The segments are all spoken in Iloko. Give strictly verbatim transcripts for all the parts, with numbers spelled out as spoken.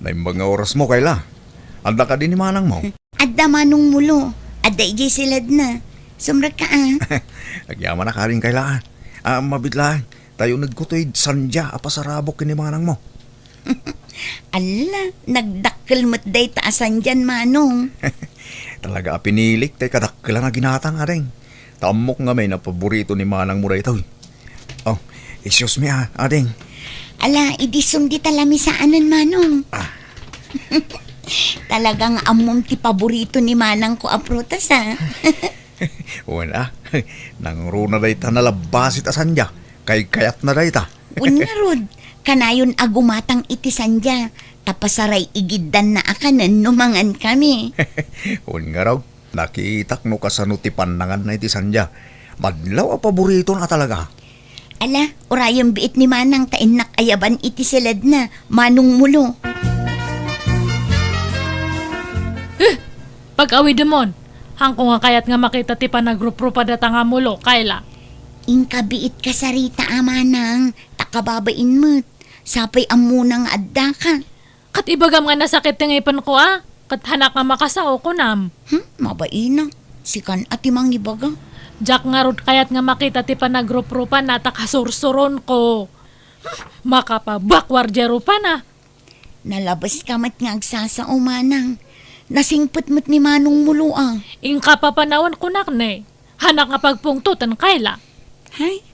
Naimbag nga orasmo, Kayla. Adda kadi ni manangmo? Adda, Manong Mulo. Adda idiay siledna. Sumrekka, a. Agyamanak, Ading Kayla, a. A, mabiit laeng, ta unegko toy sandia a pasarabok ken ni manangmo. Alla, nagdakkel met dayta a sandian, Manong. Talaga a pinilik tay kadakkelan a ginatang, Ading. Ta ammok ngamin a paborito ni manangmo daytoy. Oh, excuse me, a, Ading. Ala, idi sumdi ta lamisaanen, Manong. A. Talaga nga ammom ti paborito ni manangko a prutas, a. Wen, a. Nangruna dayta nalabbasit a sandia. Kaykayatna dayta. Wen ngarud, kanayon a gumatang iti sandia, ta pasaray-igiddanna a kanen no mangankami. Wen ngarud, nakitak no kasano ti pannanganna iti sandia. Madlaw a paboritona talaga. Ala, urayem biit ni manang ta innak ayaban iti siledna, Manong Mulo. Eh! Pag-awidemon, haanko nga kayat nga makita ti panagruprupa dayta nga mulo, Kayla. Inka biit kasarita, a, manang, ta kababain met. Sapay ammona nga addaka. Ket ibagam nga nasakit ti ngipenko, a? Ket haanak nga makasao, kunam. Hmm, mabain a. Sikan a ti mangibaga. Diak ngarud kayat nga makita ti panagruprupanna ta kasursuronko. Hmm, makapabakwar diay rupana. Nalabeska met nga agsasao, manang. Nasingpet met ni Manong Mulo, a. Inka papanawon kunak ne. Haanak nga pagpungtoten, Kayla. Hay,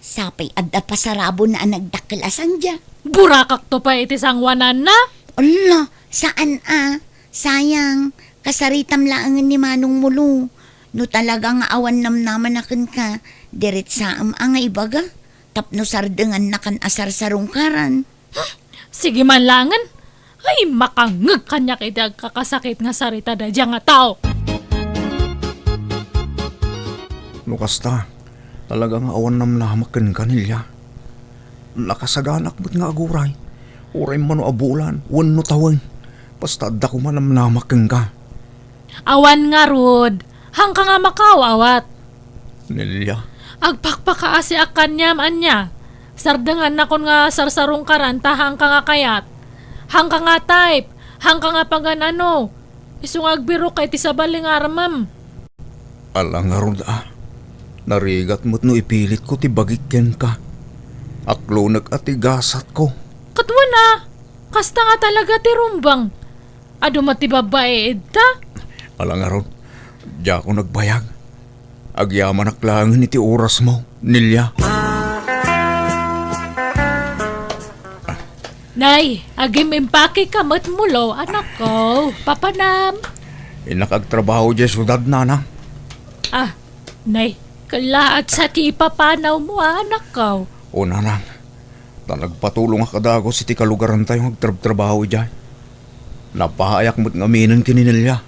sapay adda pasarabona a nagdakkel a sandia. Burakakto pay iti sangoananna? Ala, saan a. Sayang, kasaritam laengen ni Manong Mulo. No talaga nga awan namnamana kenka, diretsaem a nga ibaga. Tapno sardengannakan a sarsarungkaran. Sige man laengen. Ay, makangngeg kaniak iti agkakasakit nga sarita daydiay nga tao. No kasta, talaga nga awan namnamak kenka, Nelia. Nakasaganak met nga aguray. Uray mano a bulan, wenno tawen. Basta adda koma namnamak kenka. Awan ngarud, haanka nga makaaw-awat. Nelia. Agpakpakaasiak kaniam, ania? Sardengannakon nga sarsarungkaran ta haanka nga kayat. Haanka nga type, haanka nga pagan-ano. Isu nga agbirokka iti sabali nga armem. Ala ngarud a. Narigat met no ipilitko ti bagik kenka. Aklonek a ti gasatko. Ket wen a, kasta nga talaga ti rumbeng. Adu met ti babbai ita? Ala ngarud, diakon agbayag. Agyamanak laengen iti orasmo, Nelia. Nay, agim-impakeka met mulo, anakko. Papanam. Innak agtrabaho diay siudad, nanang. Ah, nay, kellaat sa ti ipapanawmo, anakko. O, nanang. Ta nagpatulongak a dagus iti kalugarantayo nga agtrabtrabaho idiay. Napaayak met ngaminen ken ni Nelia.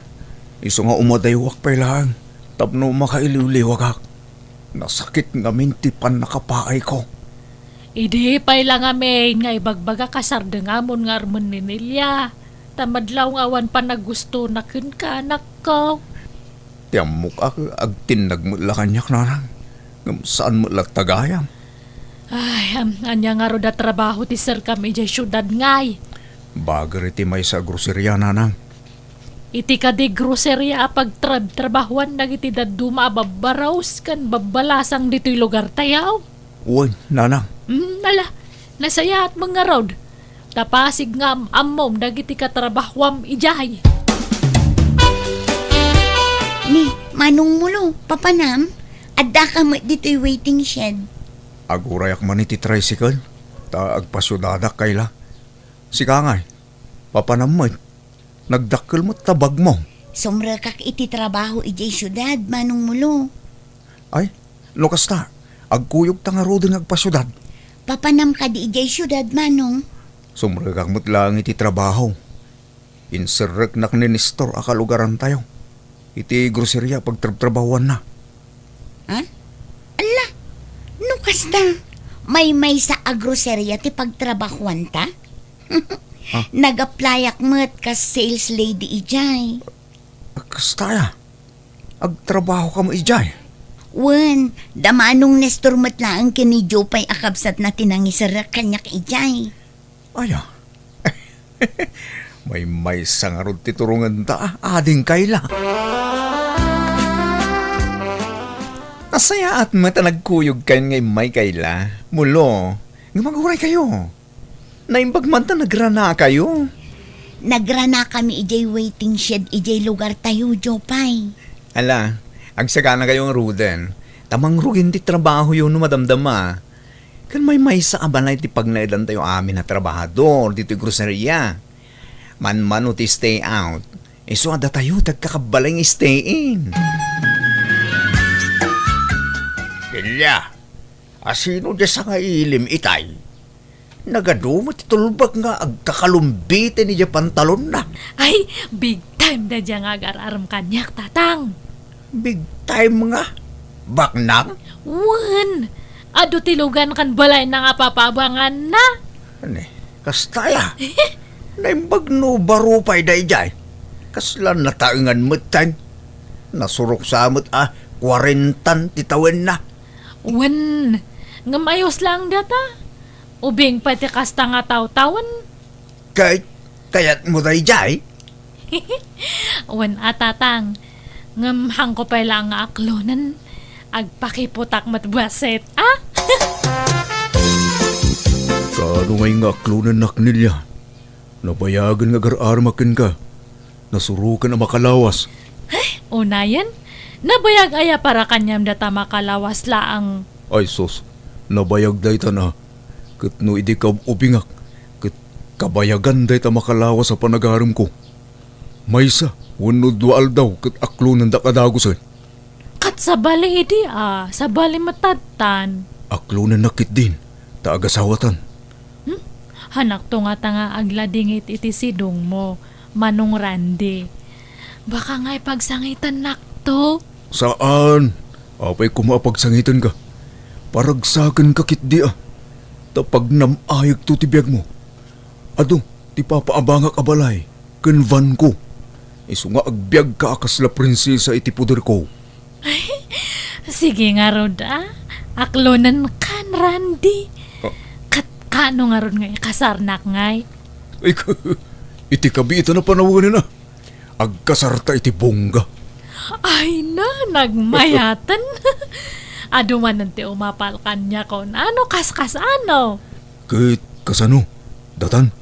Isu nga umadayuak pay laeng tapno makailiwliwagak. Nasakit ngamin ti pannakapaayko. Idi pay la ngamin nga ibagbagak a sardengamon nga armen ni Nelia, ta madlaw nga awan panagustona kenka, anakko. Ti ammok a, agtinnag met la kaniak, nanang, ngem saan met latta gayam. Ay, am, ania ngarud a trabaho ti serkam idiay siudad ngay? Bager iti maysa a groceria, nanang. Iti kadi groceria a pagtrabtrabahoan dagiti dadduma a babbarus ken babbalasang ditoy lugartayo? Wen, nanang. Mm, ala, nasayaat met ngarud. Ta pasig nga am-ammom dagiti katrabahoam idiay. Ni, Manong Mulo, papanam, addaka met ditoy waiting shed. Agurayak man iti tricycle, ta agpasiudadak kayla. Sika ngay, papanam met. Nagdakkel met ta bagmo. Sumrekak iti trabaho idiay siudad, Manong Mulo. Ay, no kasta, agkuyogta ngaruden nga agpasiudad. Papanam kadi idiay siudad, Manong? Sumrekak met laeng iti trabaho. Inserreknak ni Nestor a kalugarantayo iti groceria a pagtrabtrabahoanna. Ha? Ala, no kasta, maymaysa a groceria ti pagtrabahoanta? Ha? Nag-applyak met kas sales lady idiay. Kasta aya? Agtrabahoka met idiay? Wen, da Manong Nestor met laeng ken ni Jopay a kabsatna ti nangiserrek kaniak idiay. Aya? Maymaysa ngarud ti turongenta, ading Kayla. Nasayaat met a nagkuyogkayon nga immay, Kayla. Mulo, nga maguraykayo. Naimbag man ta nagranakayo. Nagranakami idiay waiting shed idiay lugartayo, Jopay. Ala, agsaganakayo ngaruden, ta mangrugin ti trabahoyo no madamdama. Ken maymaysa a balay ti pagnaedantayo amin a trabahador ditoy groceria. Manmano ti stay out, isu a datayo ti agkakabbalay nga stay in. Delia, asino diay sangailim itay? Nagadu met ti tulbek nga agkakalumbiten idiay pantalonna. Ay, big time daydiay nga agar-arem kaniak, Tatang. Big time nga? Baknang? Wen, adu ti lugan ken balayna nga papabanganna. Ani, kasta aya? Naimbag no baro pay daydiay. Kasla nataengan metten. Nasurok sa met a kuarentan ti tawenna. Wen, ngem ayos laeng data. Ubing pay ti kasta nga tawtawen. Kay, kayatmo daydiay? Wen a, Tatang. Ngem haanko pay laeng nga aklonen. Agpakiputak met bassit, a? Kaano ngay nga aklonennak, Nelia? Nabayagen nga agar-aremak kenka. Nasuroken a makalawas. Unayen, nabayag aya para kaniam data makalawas laeng? Ay sus, nabayag daytan a. Ket no idi kaub-ubingak, ket kabayagan dayta makalawas a panagaremko. Maysa wenno dua aldaw ket aklonendak a dagusen. Ket sabali idi a, sabali met tattan. Aklonennak ketdin, ta agasawatan. Hmm? Hanakto ngata nga agladingit iti sidongmo, Manong Randy. Baka nga ipagsangitennakto? Saan. Apay koma a pagsangitenka? Paragsakenka ketdi a. Ta pagnam-ayekto ti biagmo. Adu ti papaabangak a balay ken vanko. Isu nga agbiagka a kasla prinsesa iti poderko. Ay, sige ngarud, a. Aklonenkan, Randy. Ah. Ket kaano ngarud nga ikasarnak ngay? Ay, iti kabiitan a panawen a. Agkasarta iti bongga. Ay na, nagmayaten. Adu manen ti umapal kaniak, no kasano? Ket kasano? Datan?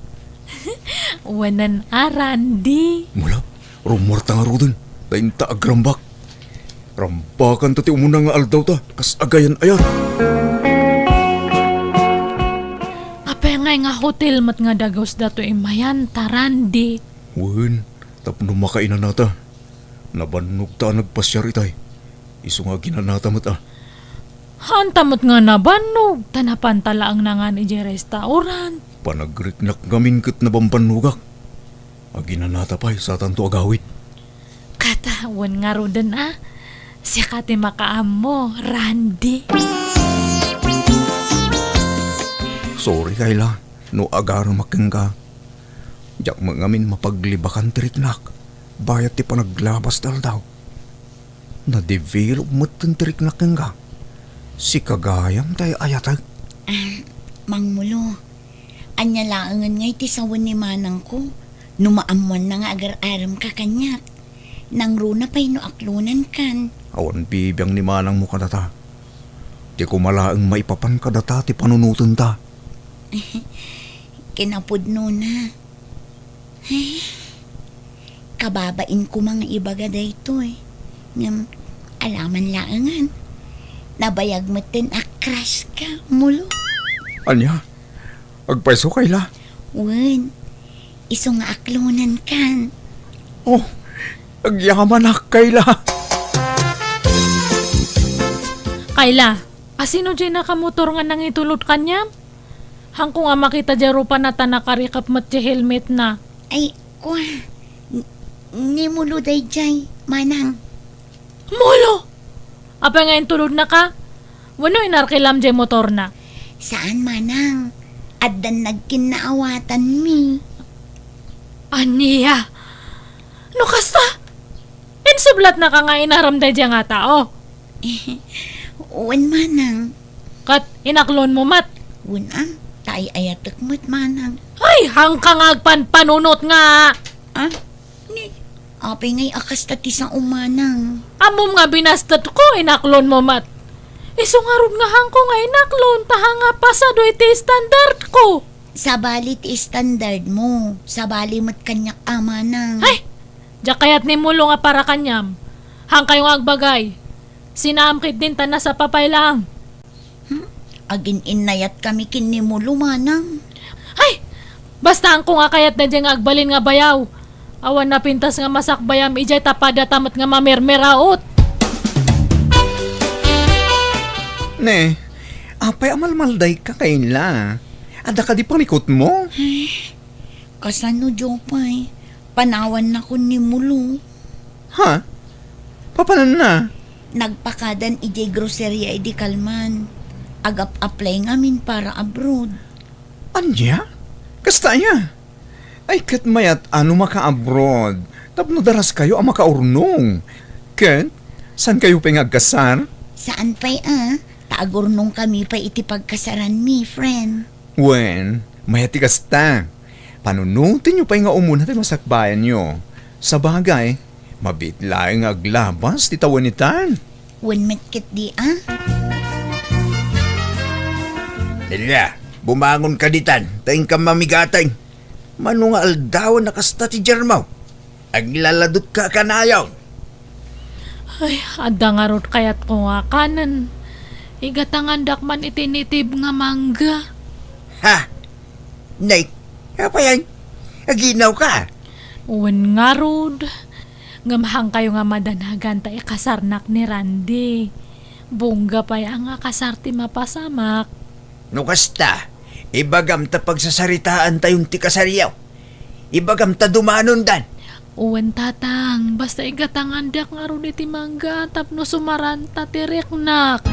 Wen a, Randy. Mula, rummuarta ngaruden, ta inta agrambak. Rambakanta ti umuna nga aldawta, kas agayan-ayat. Apay ngay nga hotel met nga dagus datoy immayan ta, Randy? Wen, tapno makainanata. Nabannogta a nagpasiar itay. Isu nga aginanata met a. Haanta met nga nabannog, ta napanta laeng nangan idiay restaurant. Panagriknak ngamin ket nabambannogak. Aginanata pay, satanto agawid. Ket wen ngaruden a, sika ti makaammo, Randy. Sorry, Kayla, no agaremak kenka. Diak met ngamin mapaglibakan ti riknak, bayat ti panaglabas ti aldaw. Na-develop metten ti riknak kenka. Sika gayam ti ay-ayatek. Ah, Mangmulo, ania laengen ngay ti sawen ni manangko no maammoanna nga agar-aremka kaniak? Nangruna pay no aklonenkan. Awan bibiang ni manangmo kadata. Ti koma laeng maipapan kadata ti panunotenta. Kinapudnona. Ay, kababain koma nga ibaga daytoy. Ngem, alaman laengen. Nabayag metten a crush ka, Mulo. Ania? Agpayso, Kayla? Wen, isu nga aklonenkan. Oh, agyamanak, Kayla. Kayla, asino diay nakamotor nga nangitulod kaniam? Haanko nga makita diay rupana ta nakarikep met ti helmetna. Ay, kua. N-, ni Mulo daydiay, manang. Mulo! Apay nga intulodnaka? Wenno inarkilam diay motorna? Saan, manang. Addan nagkinnaawatanmi. Ania? No kasta, insublatnaka nga inaram daydiay nga tao? Wen, manang. Ket inaklonmo met? Wen a, Ay-ayatek met, manang. Ay, hangka nga agpanpanunot nga. Ah? Ni, apay ngay a kasta ti sao, manang? Ammom nga binastetko, inaklonmo met. Isu ngarud nga hangko nga inaklon, ta hanga pasado iti standardko. Sabali ti standardmo, sabali met kaniak a, manang. Ay! Diak kayat ni Mulo nga para kaniam. Hangkayo nga agbagay. Sinaam ketdin ta nasapa pay laeng. Hmm? Agin-innayatkami ken ni Mulo, manang. Ay! Basta hangko nga kayatda diay nga agbalin nga bayaw. Awan napintas nga masakbayam idiay ta padata met nga mamermeraot. Ne, apay a malmaldayka, Kayla? Adda kadi parikutmo? Ay, kasano, Jopay? Panawannakon ni Mulo. Ha? Papananna? Nagpakadan idiay groceria idi kalman. Agap-apply ngamin para abroad. Ania? Kasta aya? Ay, ket mayat a no maka-abroad tapno daraskayo a makaurnong. Ket, saankayo pay nga agkasar? Saan pay a, ta agurnongkami pay iti pagkasaranmi, friend. Wen, mayat ti kasta. Panunotenyo pay nga umuna ti masakbayanyo. Sabagay, mabiit laeng nga aglabas ti tawen itan. Wen met ketdi a. Nelia, bumangonka ditan, ta inkam mamigateng. Mano nga aldawen a kasta ti diarmo? Aglaladutka a kanayon. Ay, adda ngarud kayatko nga kanen. Igatangandak man iti native nga mangga. Ha? Nay, apayan? Aginawka? Wen ngarud. Ngem hangkayo nga madanagan ta ikasarnak ni Randy. Bungga pay a nga kasar ti mapasamak. No kasta, ibagam ta pagsasaritaantayon ti kasaryo. Ibagam ta dumanondan. Wen, Tatang, basta igatangandak ngarud iti mangga tapno sumaranta ti riknak.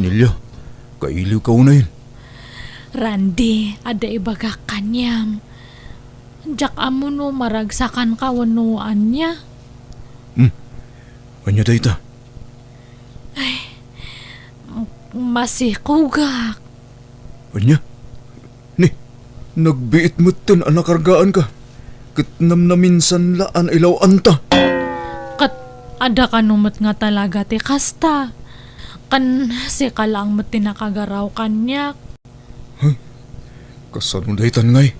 Nelia, kailiwka unayen. Randy, adda ibagak kaniam. Diak ammo no maragsakanka wenno ania. Hmm. Ania dayta? Ay, masikugak. Ania? Ni, nagbiit metten a nakargaanka, ket namnaminsan la a nailaw-anta. Ket adda kano met nga talaga ti kasta. Ken sika laeng met ti nakagaraw kaniak. Huh? Kasano daytan ngay?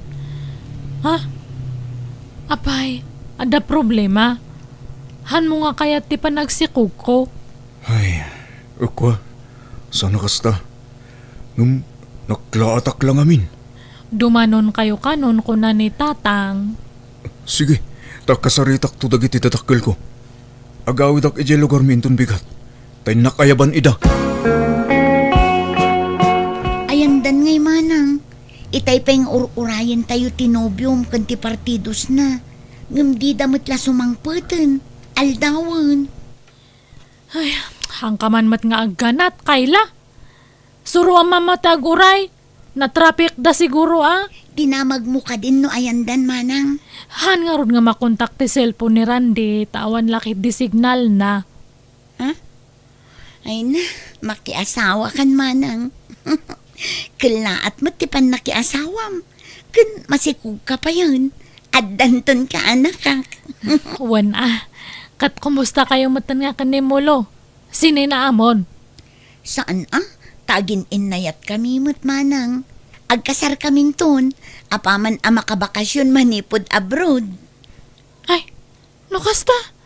Ha? Apay, adda problema? Hanmo nga kayat ti panagsikugko? Ay, ukwa, saan a kasta. Ngem naklaatak la ngamin. Dumanonkayo kanon, kuna ni Tatang. Sige, ta kasaritakto dagiti dadakkelko. Agawidak idiay lugarmi inton bigat, ta innak ayaban ida. Ayandan ngay, manang. Itay pay nga ur-urayentayo ti nobiom ken ti partidosna. Ngem dida met la sumangpeten. Aldawen. Ay, hangka man met nga agganat, Kayla. Suroam man met ti ag-uray. Natrapikda siguro a. Dinamagmo kadin no ayandan, manang. Haan ngarud nga makontak ti cellphone ni Randy, ta awan la ketdi signalna. Ha? Ay na, makiasawakan, manang. Kellaat met ti pannakiasawam. Ken masikugka payen. Addanton kaanakak. Wen a. Ket kumustakayo metten nga ken ni Mulo? Sininaamon? Saan a, ta agin-innayatkami met, manang. Agkasarkaminton, apaman a makabakasyon manipud abroad. Ay, no kasta,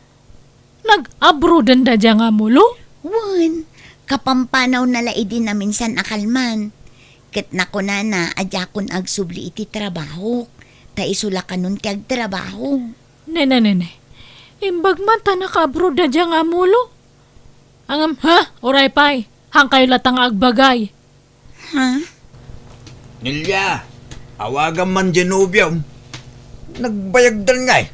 nag-abroaden da dia nga Mulo? Wen, kapampanawna la idi naminsan a kalman. Ket nakunana a diakon agsubli iti trabahok, ta isu la kanon ti agtrabaho. Ne, ne, ne, ne. Imbag man ta naka-abroad da dia nga Mulo. Ngem, ha? Uray pay. Hangkayo latta nga agbagay. Ha? Nelia, awagam man diay nobiom. Nagbayagdan ngay.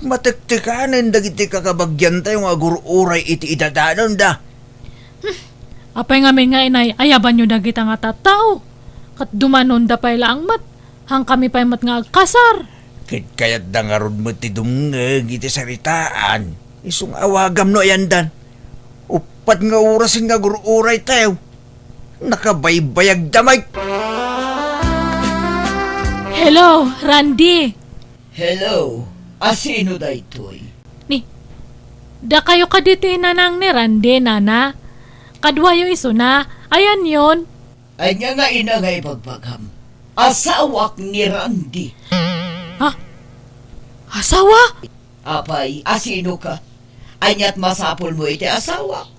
Matektekanen dagiti kakabagiantayo nga agur-uray iti idadanonda. Hmm. Apay ngamin nga inay-ayabanyo dagita nga tattao? Ket dumanonda pay laeng met. Hangkami pay met nga agkasar. Ket kayatda ngarud met ti dumngeg iti saritaan. Isu nga awagam no ayandan. Uppat nga orasen nga agur-uraytayo. Nakabaybayag da, Mike! Hello, Randy! Hello, asino daytoy? Ni, dakayo kadi ti nanang ni Randy, nana? Kaduayo isuna, ayanyon? Ania nga ina nga ibagbagam? Asawak ni Randy. Ha? Asawa? Apay, asino ka? Ania't masapulmo iti asawa?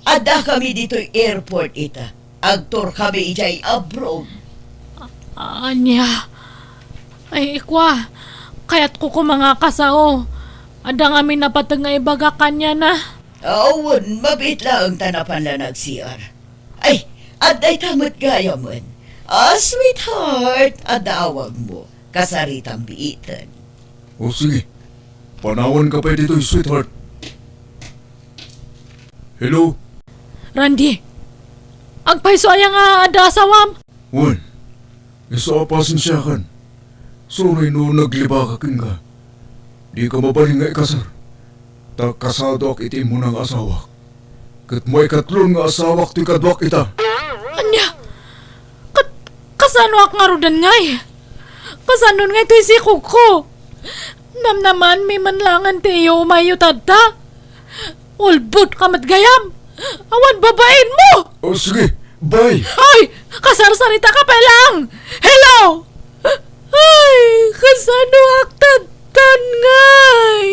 Addakami ditoy airport ita. Agtourkami idiay abroad. Ania? Ay, ikua, kayatko koma nga kasao. Adda ngamin napateg nga ibagak kaniana. Awan, mabiit laeng ta napan la nag-C R. Ay, adda ita met gayamen. Ah, sweetheart, adda awagmo. Kasaritam biiten. O sige, panawanka pay ditoy, sweetheart. Hello? Randy, agpayso aya nga adda asawam? Wen, isu a pasensiakan. Sorry no naglibaka kenka. Dika mabalin nga ikasar. Ta kasadoak iti immuna nga asawak. Ket maikatlon nga asawak toy kaduak ita. Ania? Ket kasanoak ngaruden ngay? Kasanon ngay toy sikogko? Namnamaanmi man laengen ti iyo umayyo tatta? Ulbodka met gayam! Awan babainmo! O sige, bye! Ay! Kasarsaritaka pay laeng! Hello! Ay, kasanoak tattan ngay?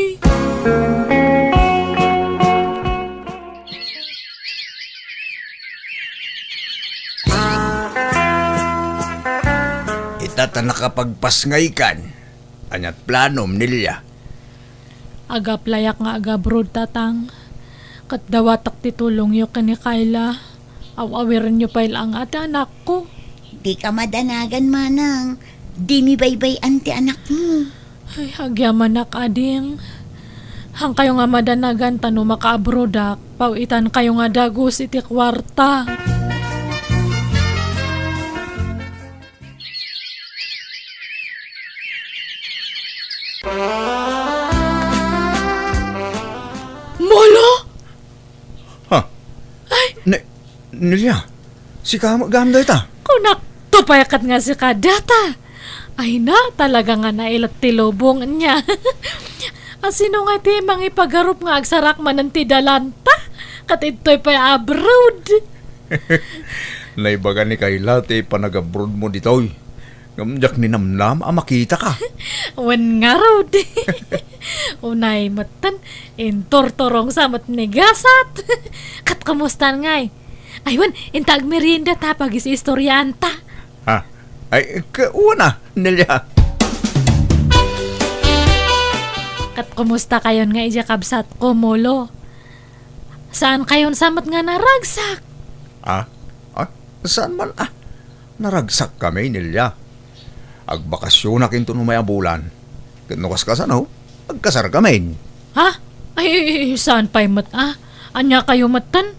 Ita ta nakapagpasngaykan. Ania't planom, Nelia? Ag-applyak nga ag-abroad, Tatang. Ket dawatek ti tulongyo ken ni Kayla. Aw-awirenyo pay laeng a ti anakko. Dika madanagan, manang. Dimi baybay-an ti anakmo. Ay, agyamanak, ading. Haankayo nga madanagan ta no makaabroadak, paw-itankayo nga dagus iti kuarta. Molo? Ha? Ay! Ne-, Nelia, sika met gayam dayta? Kunak, tupay ket nga sika data. Ay na, talaga nga nailat ti lubong niya. Asino nga ti mangipagarup nga agsarak manen ti dalanta? Ket ittoy pay abroad. Naibaga ni Kayla ti panagabroadmo ditoy. Ngem diak ninamnam a makitaka. Wen ngarud. Unay metten, inturturongsa met ni gasat. Ket kumusta ngay? Ay, wen, inta agmerienda ta pagis-istoriaanta. Ha? Ay, ka-, una, Nelia. Ket kumusta kayon nga idiay kabsatko, Molo? Saan kayon sa met nga naragsak? Ah? Ah, saan man, ah? Naragsak kami, Nelia. Agbakasyonak inton umay a bulan. Ket no kas-, kasano, agkasar kami. Ha? Ay, saan pay met, ah? Ania kayo metten?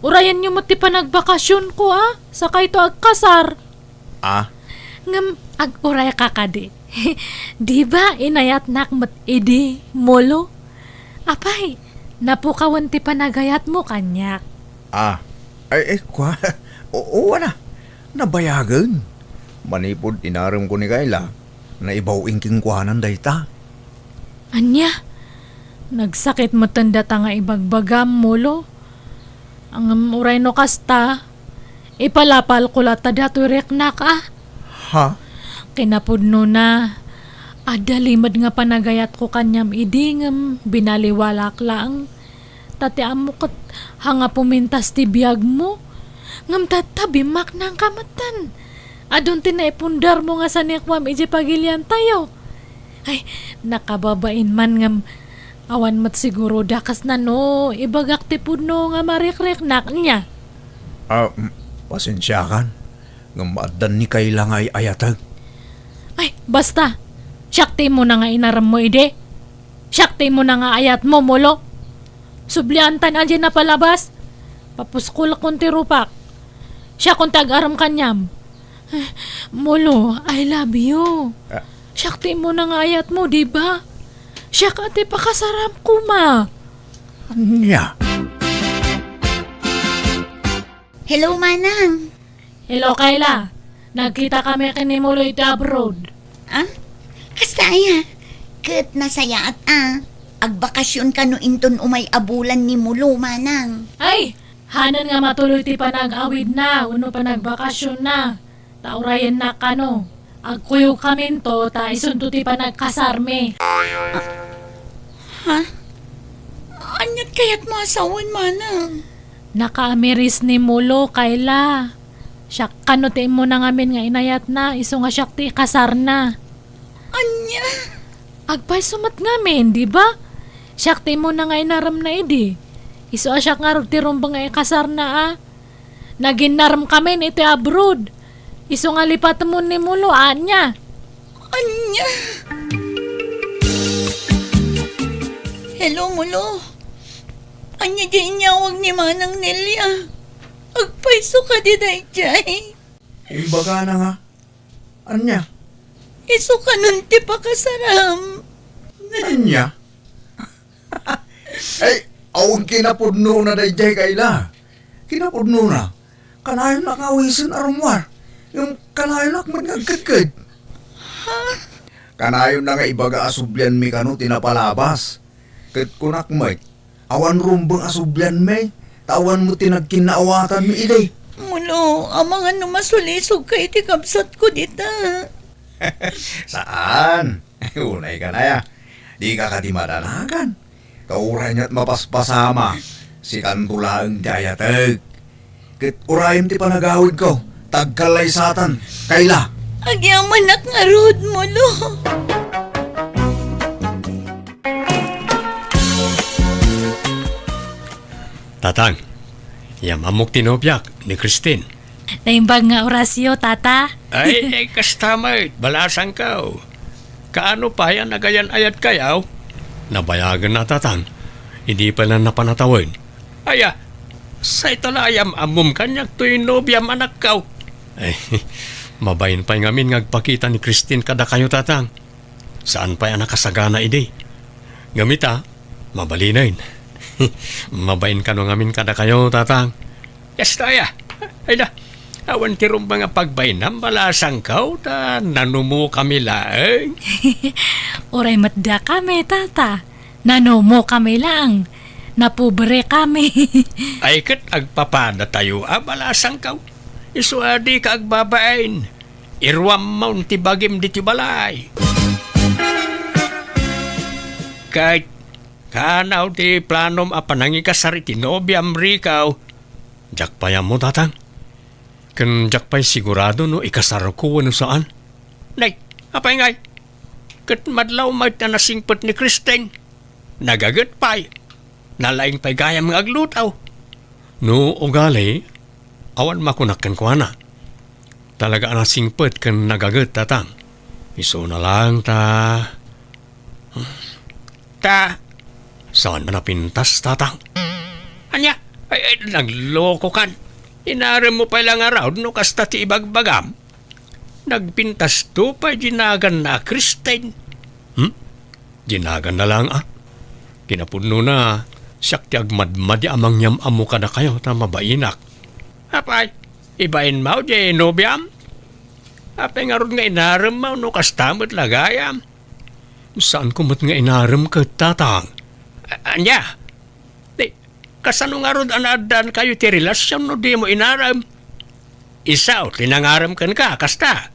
Urayenyo met ti panagbakasyonko, ah? Sakayto agkasar. Ah? Ngem ag-urayka kadi. Di ba inayatnak met idi, Molo? Apay, napukawen ti panagayatmo kaniak. Ah, ay, ay, kua-, oo, wala. Nabayagen. Manipud inaremko ni Kayla, naibaw-in kenkuanan dayta. Ania? Nagsakit metten data nga ibagbagam, Molo. Ngem uray no kasta, ipalapalko latta datoy riknak, a. Ha? Kinapudnona, adda limed nga panagayatko kaniam idi ngem binaliwalaak laeng. Ta ti ammo ket hanga pumintas ti biagmo. Ngem tatta, bimmaknangka metten. Adun ti naipundarmo nga sanikuam idiay pagiliantayo. Ay, nakababain man ngem awan met siguro dakesna no ibagak ti pudno nga marikriknak, nia? Ah, mm, pasensiakan. Ngem addan ni Kayla nga ay-ayatag. Ay, basta! Siak ti immuna nga inaremmo idi. Siak ti immuna nga ayatmo, Molo. Subliantan a diay napalabas. Papuskolkon ti rupak. Siakon ti agarem kaniam. Eh, Molo, I love you. Ah. Siak ti immuna nga ayatmo, di ba? Siak a ti pakasaram koma. Ania? Hello, Manang. Hello, Kayla. Nagkita kami ken ni Mulo iti abroad. Ah? Kasta aya? Ket nasayaat a. Agbakasyon kano inton umay a bulan ni Mulo, Manang. Ay, hanan nga matuloy ti panag-awidna wenno panagbakasyonna. Ta urayennak kano. Agkuyogkaminto ta isunto ti panagkasarmi. Ha? Aniat kayatmo a sawen, Manang? Nakaamiris ni Mulo, Kayla. Siak kano ti immuna ngamin nga inayatna, isu nga siak ti ikasarna. Ania? Agpayso met ngamin, di ba? Siak ti immuna nga inaremna idi. Isu a siak ngarud ti rumbeng nga ikasarna a. Naginnaremkamin iti abroad. Isu nga lipatmon ni Mulo, ania? Ania? Hello, Mulo. Ania diay inyawag ni Manang Nelia? Agpayso kadi daydiay? Imbagana nga. Ania? Isu kanon ti pakasaram. Ania? Ay, awan kinapudnona daydiay, Kayla. Kinapudnona, kanayonnak nga awisen a rummuar. Ngem kanayonak met nga agkedked. Ha? Kanayonna nga ibaga a sublianmi kano ti napalabas. Ket kunak met, awan rumbeng a sublianmi, ta awan met ti nagkinnaawatanmi idi. Mulo, amangan no masulisogka iti kabsatko dita. Saan? Unay ka na ya. Dika kadi madanagan. Ta uray nia't mapaspasama, sikanto laeng ti ayatek. Ket urayem ti panagawidko, ta agkallaysatan, Kayla. Agyamanak ngarud, Mulo. Tatang, yam-ammok ti nobiak, ni Christine. Naimbag nga orasyo, Tata. Ay, ay, kasta met, balasangko. Kaano pay a nagayan-ayatkayo? Nabayagenna, Tatang. Idi pay la napano a tawen. Aya, sayta la a yam-ammom kaniak toy nobiam, anakko. Ay, mabain pay ngamin nga agpakita ni Christine kadakayo, Tatang. Saan pay a nakasagana idi. Ngem ita, mabalinen. Mabain kano ngamin kadakayo, Tatang. Kasta aya. Ay da, awan ti rumbeng a pagbainam, balasangko, ta nanumokami laeng. Uray met dakami, Tata. Nanumokami laeng. Napobrekami. Ay ket agpapadatayo a, balasangko. Isu a dika agbabain. Iruammon ti bagim ditoy balay. Ket, kaano ti planom a panangikasar iti nobiam, Rico? Diak pay ammo, Tatang. Ken diak pay sigurado no ikasarko wenno saan. Nay, apay ngay? Ket madlaw met a nasingpet ni Christine. Nagaget pay. Nalaing pay gayam nga agluto. No ugali, awan makunak kenkuana. Talaga a nasingpet ken nagaget, Tatang. Isuna laeng ta, ta, saan a napintas, Tatang? Ania? Ay, ay, naglokokan. Inaremmo pay la ngarud no kasta ti ibagbagam. Nagpintasto pay dinaganna a Christine. Hmm? Dinaganna laeng a. Kinapudnona, siak ti agmadmadi a mangyam-ammo kadakayo ta mabainak. Apay, ibainmo diay nobiam? Apay ngarud nga inaremmo no kasta met la gayam? Saanko met nga inarem ket, Tatang. A-, ania? Di, kasano ngarud a naaddaankayo ti relasion no dimo inarem? Isu ti nangarem kenka, kasta?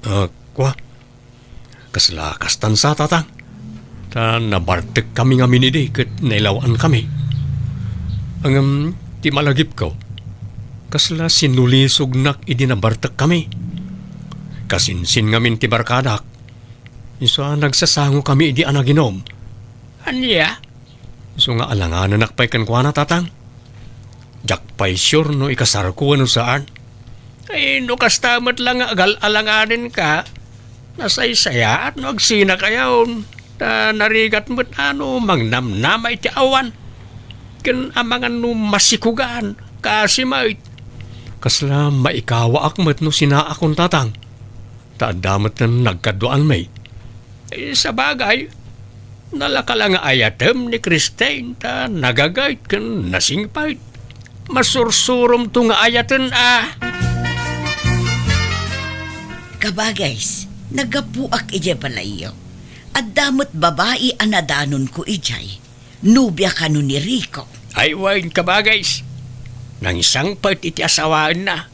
Ah, kua. Kasla kastan sa, Tatang. Ta nabartekkami ngamin idi ket nailaw-ankami. Ngem ti malagipko, kasla sinulisognak idi nabartekkami. Kasinsin ngamin ti barkadak. Isu a nagsasangokami idi a naginom. Ania? Isu nga alanganenak pay kenkuana, Tatang. Diak pay sure no ikasarko wenno saan. Ay, no kasta met la nga agal-alanganenka, nasaysayaat no agsinakayon. Ta narigat met a no mangnamnama iti awan. Ken amangan no masikogan, kaasi met. Kasla maikawaak met no sinaakon, Tatang. Ta adda met nagkaduaanmi. Eh, sabagay, nalaka la nga ayatem ni Christine ta nagaget ken nasingpet. Masursuromto nga ayaten a. Kabagays, naggapuak idiay balayyo. Adda met babai a nadanonko idiay. Nobia kano ni Rico. Ay wen, kabagays. Nangisangpet iti asawaenna.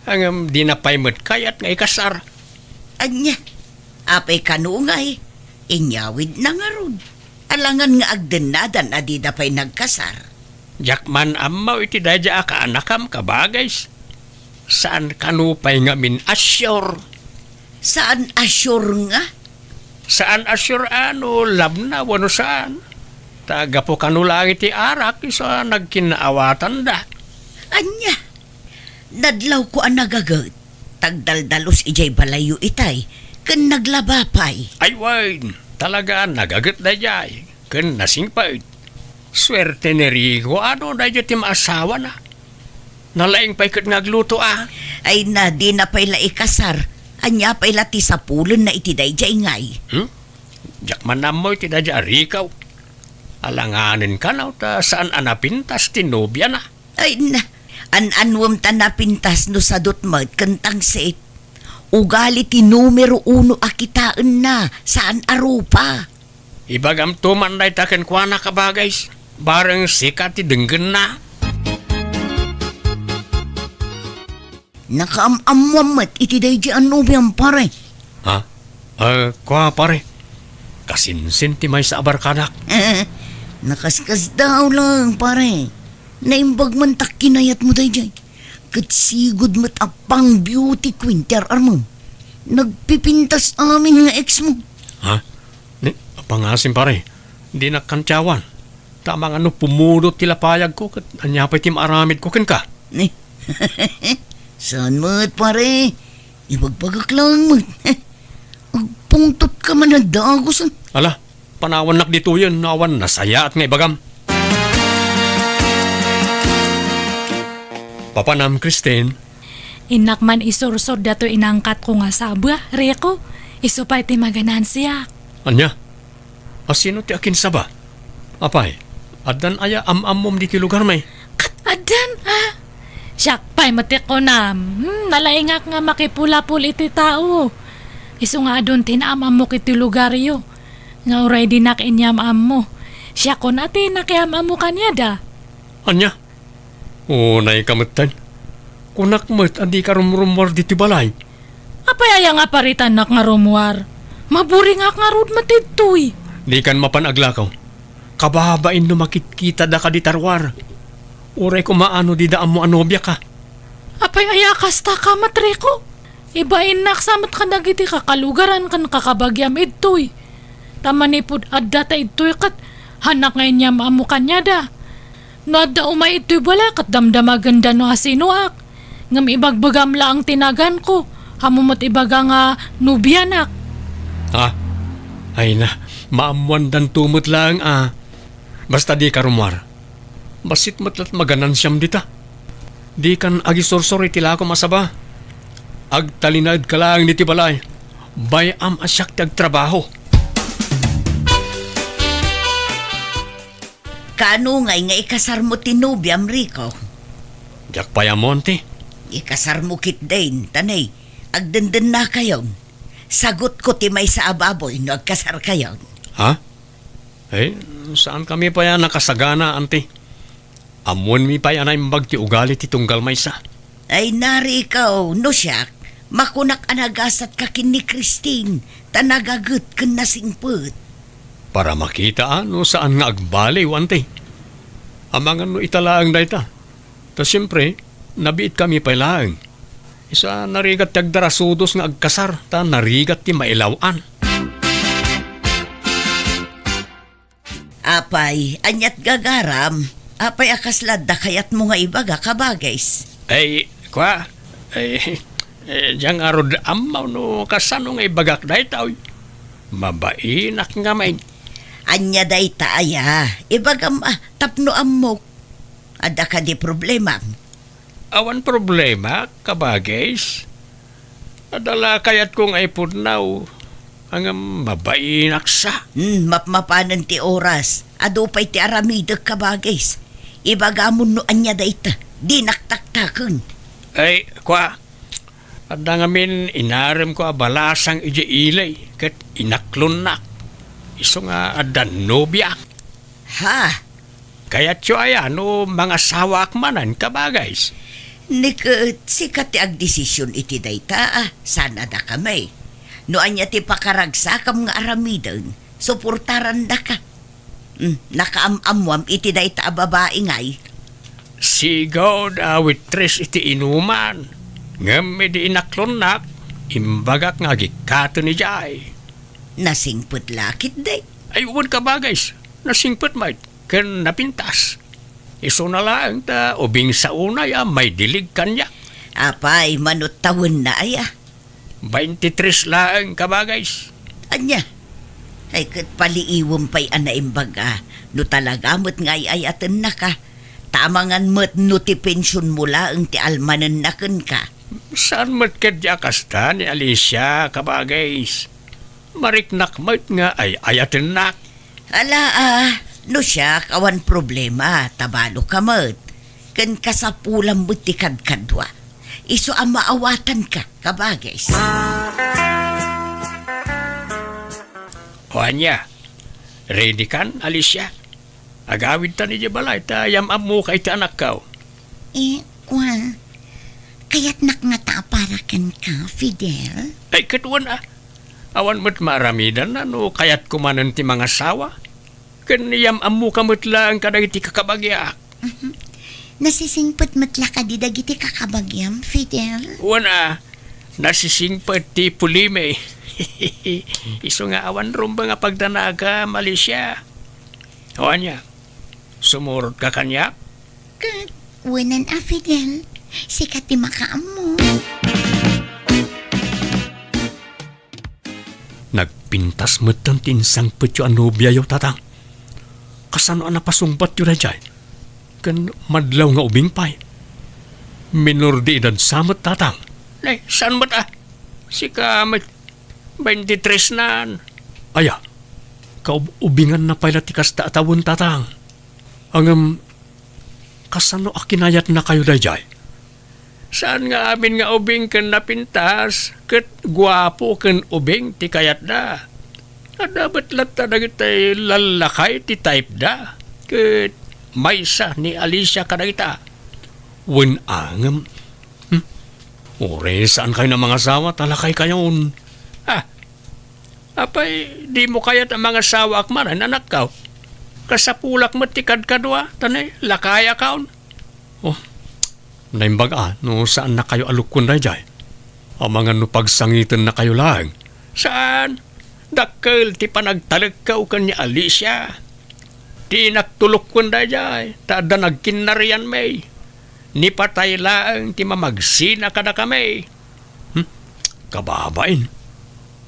Ngem dina pay met kayat nga ikasar. Ania? Apay kano ngay? Inyawidna ngarud. Alangan nga agdennadan a dida pay nagkasar. Diak man ammo iti daydiay a kaanakam, kabagays. Saan kano pay ngamin a sure? Saan a sure nga? Saan a sure a no labna wenno saan. Ta gapu kano laeng iti arak isu a nagkinnaawatanda. Ania? Nadlawko a nagaget, tagdaldalus idiay balayyo itay, ken naglaba pay. Ay wen, talaga nagaget daydiay, ken nasingpet. Suerte ni Rico a no daydiay ti maasawana. Nalaing pay ket nga agluto a. Ay na, dina pay la ikasar. Ania pay la ti sapulenna iti daydiay ngay? Hmm? Diak man ammo iti daydiay a Rico. Alanganen kano ta saan a napintas ti nobiana. Ay na, an-anuem ta napintas no sadut met ken tangsit. Ugali ti numero uno a kitaenna, saan a rupa. Ibagamto man dayta kenkuana, kabagays, bareng sika ti denggenna. Nakaam-ammoam met iti daydiay a nobiam, pare. Ha? Ah, kua, pare. Kasinsin ti maysa a barkadak. Nakaskasdaaw laeng, pare. Naimbag man ta kinayatmo daydiay. Ket sigud met a pang beauty queen ti ar-armem. Nagpipintas amin nga ex mo. Ha? Ni, apangasim, pare. Dinak kantiawan. Ta amangan no pumudot ti lapayagko, ket ania pay ti maaramidko kenka? Ni, saan met, pare? Ibagbagak laeng met. Agpungtotka man a dagus, a. Ala, panawannak ditoyen no awan nasayaat nga ibagam. Papanam, Christine? Innak man isursod datoy inangkatko nga saba, Rico. Isu pay ti maganansiak. Ania? A, sino ti akinsaba? Apay, addan aya am-ammom ditoy lugarmi? Ket addan, a. Siak pay met ti kunam. Hmm, nalaingak nga makipulapul iti tao. Isu nga adun ti naam-ammok iti lugaryo. Nga uray dinak inyam-ammo. Siakon a ti nakiam-ammo kaniada. Ania? Unayka metten. Kunak met a dika rumrummuar ditoy balay. Apay aya nga paritannak nga rummuar? Maburingak ngarud met ditoy. Dikan mapan aglakaw. Kababain no makitkitada kadi ta ruar. Uray koma a no dida ammo a nobiaka. Apay aya kasta ka, Matriko? Ibainnak sa met kadagiti kakalugaran ken kakabagiam idtoy. Ta manipud adda ta idtoy ket hanak nga inyam-ammo kaniada. No adda umay idtoy balay ket damdamagenda no asinoak. Ngem ibagbagam laeng ti naganko, ammo met ibaga nga nobianak. Ah, ay na, maammoandanto met laeng a. Basta dika rummuar. Bassit met la't maganansiam dita. Dikan agisursor iti lakom a saba. Agtalinaedka laeng ditoy balay. Bay-am a siak ti agtrabaho. Kaano ngay nga ikasarmo ti nobiam, Rico? Diak pay ammo, auntie. Ikasarmo ketdin, ta ne, agdendennakayon. Sagutko ti maysa a baboy no agkasarkayon. Ha? Eh, saankami pay a nakasagana, auntie. Ammoenmi pay a naimbag ti ugali ti tunggal maysa. Ay, nari ikaw, no siak, makunak a nagasatka ken ni Christine, ta nagaget ken nasingpet. Para makita, a, no saan nga agbaliw, auntie. Amangan no ita laeng dayta. Ta siempre, nabiitkami pay laeng. Isu a narigat ti agdarasudos nga agkasar, ta narigat ti mailaw-an. Apay, aniat gagaram? Apay a kasla adda kayatmo nga ibaga, kabagis? Ay, kua, ay, eh, diak ngarud ammo no kasano nga ibagak daytoy. Mabainak ngamin. Ania dayta aya? Ibagam a, tapno ammok. Adda kadi problemam? Awan problema, kabagis. Adda la kayatko nga ipudnaw, ngem mabainak sa. Hmm, mapmapanen ti oras. Adu pay ti aramidek, kabagis. Ibagamon no ania dayta, dinak taktaken. Ay, kua, adda ngamin inaremko a balasang idiay ili, ket inaklonnak. Isu nga adda nobiak. Ha? Kayatyo aya no mangasawaak manen, kabagays? Ni ket sika ti agdesisyon iti dayta, a, saan a dakami. No ania ti pakaragsakam nga aramiden, suportarandaka. Hmm, nakaam-ammoam iti dayta a babai ngay. Sigud a waitress iti inuman. Ngem idi inaklonnak, imbagak nga agikkaten idiay. Nasingpet la ketdi? Ay, wen, kabagays. Nasingpet met ken napintas. Isuna laeng ta ubing sa unay a maidilig kaniak. Apay, mano tawenna aya? Baintitres laeng, kabagays. Ania? Ay, ket paliiwem pay a naimbag a no talaga met nga ay-ayatennaka. Ta amangan met no ti pensionmo laeng ti almanenna kenka. Saan met ketdi a kasta ni Alicia, kabagays. Mariknak met nga ay-ayatennak. Ala, a, no siak, awan problema, ta balo ka met. Ken kasapulam met ti kadkadua. Isu a maawatanka, kabagays. O ania, ready kan, Alicia? Agawidtan idiay balay ta yam-ammoka iti anakko. Eh, kua, kayatnak ngata a para kenka, Fidel? Ay, ket wen a. Awan met maaramidanna no kayatko manen ti mangasawa. Ken yam-ammoka met laeng kadagiti kakabagiak. Mhm. Nasisingpet met la kadi dagiti kakabagiam, Fidel? Wen a, nasisingpet ti pulimi. Isu nga awan rumbeng a pagdanagam, Alicia. O ania, sumurotka kaniak? Ket, wenen a, Fidel, sika ti makaammo. Nagpintas metten ti insangpetyo a nobiayo, Tatang. Kasano a napasungbatyo daydiay? Ken madlaw nga ubing pay. Minor de edad sa met, Tatang. Nay, saan met a? Sika met, baintitres nan. Aya, kaub-ubinganna pay la ti kasta a tawen, Tatang. Ngem, kasano a kinayatnakayo daydiay? Saan nga amin nga ubing ken napintas, ket guapo ken ubing ti kayatda. Adda met latta dagiti lallakay ti type da, ket maysa ni Alicia kadagita. Wen a ngem, hmm? Uray, saan kayo na mangasawa, ta lakay kayon. Ah, apay, dimo kayat a mangasawaak manen, anakko? Kasapulak met ti kadkadua, ta ne, lakayakon. Oh, naimbag a, no saannakayo a lukkuen daydiay. Amangan no pagsangitennakayo laeng. Saan? Dakkel ti panagtalekko ken ni Alicia. Dinak to lukkuen daydiay, ta adda nagkinnarianmi. Ni patay laeng ti mamagsina kadakami. Hmm? Kababain.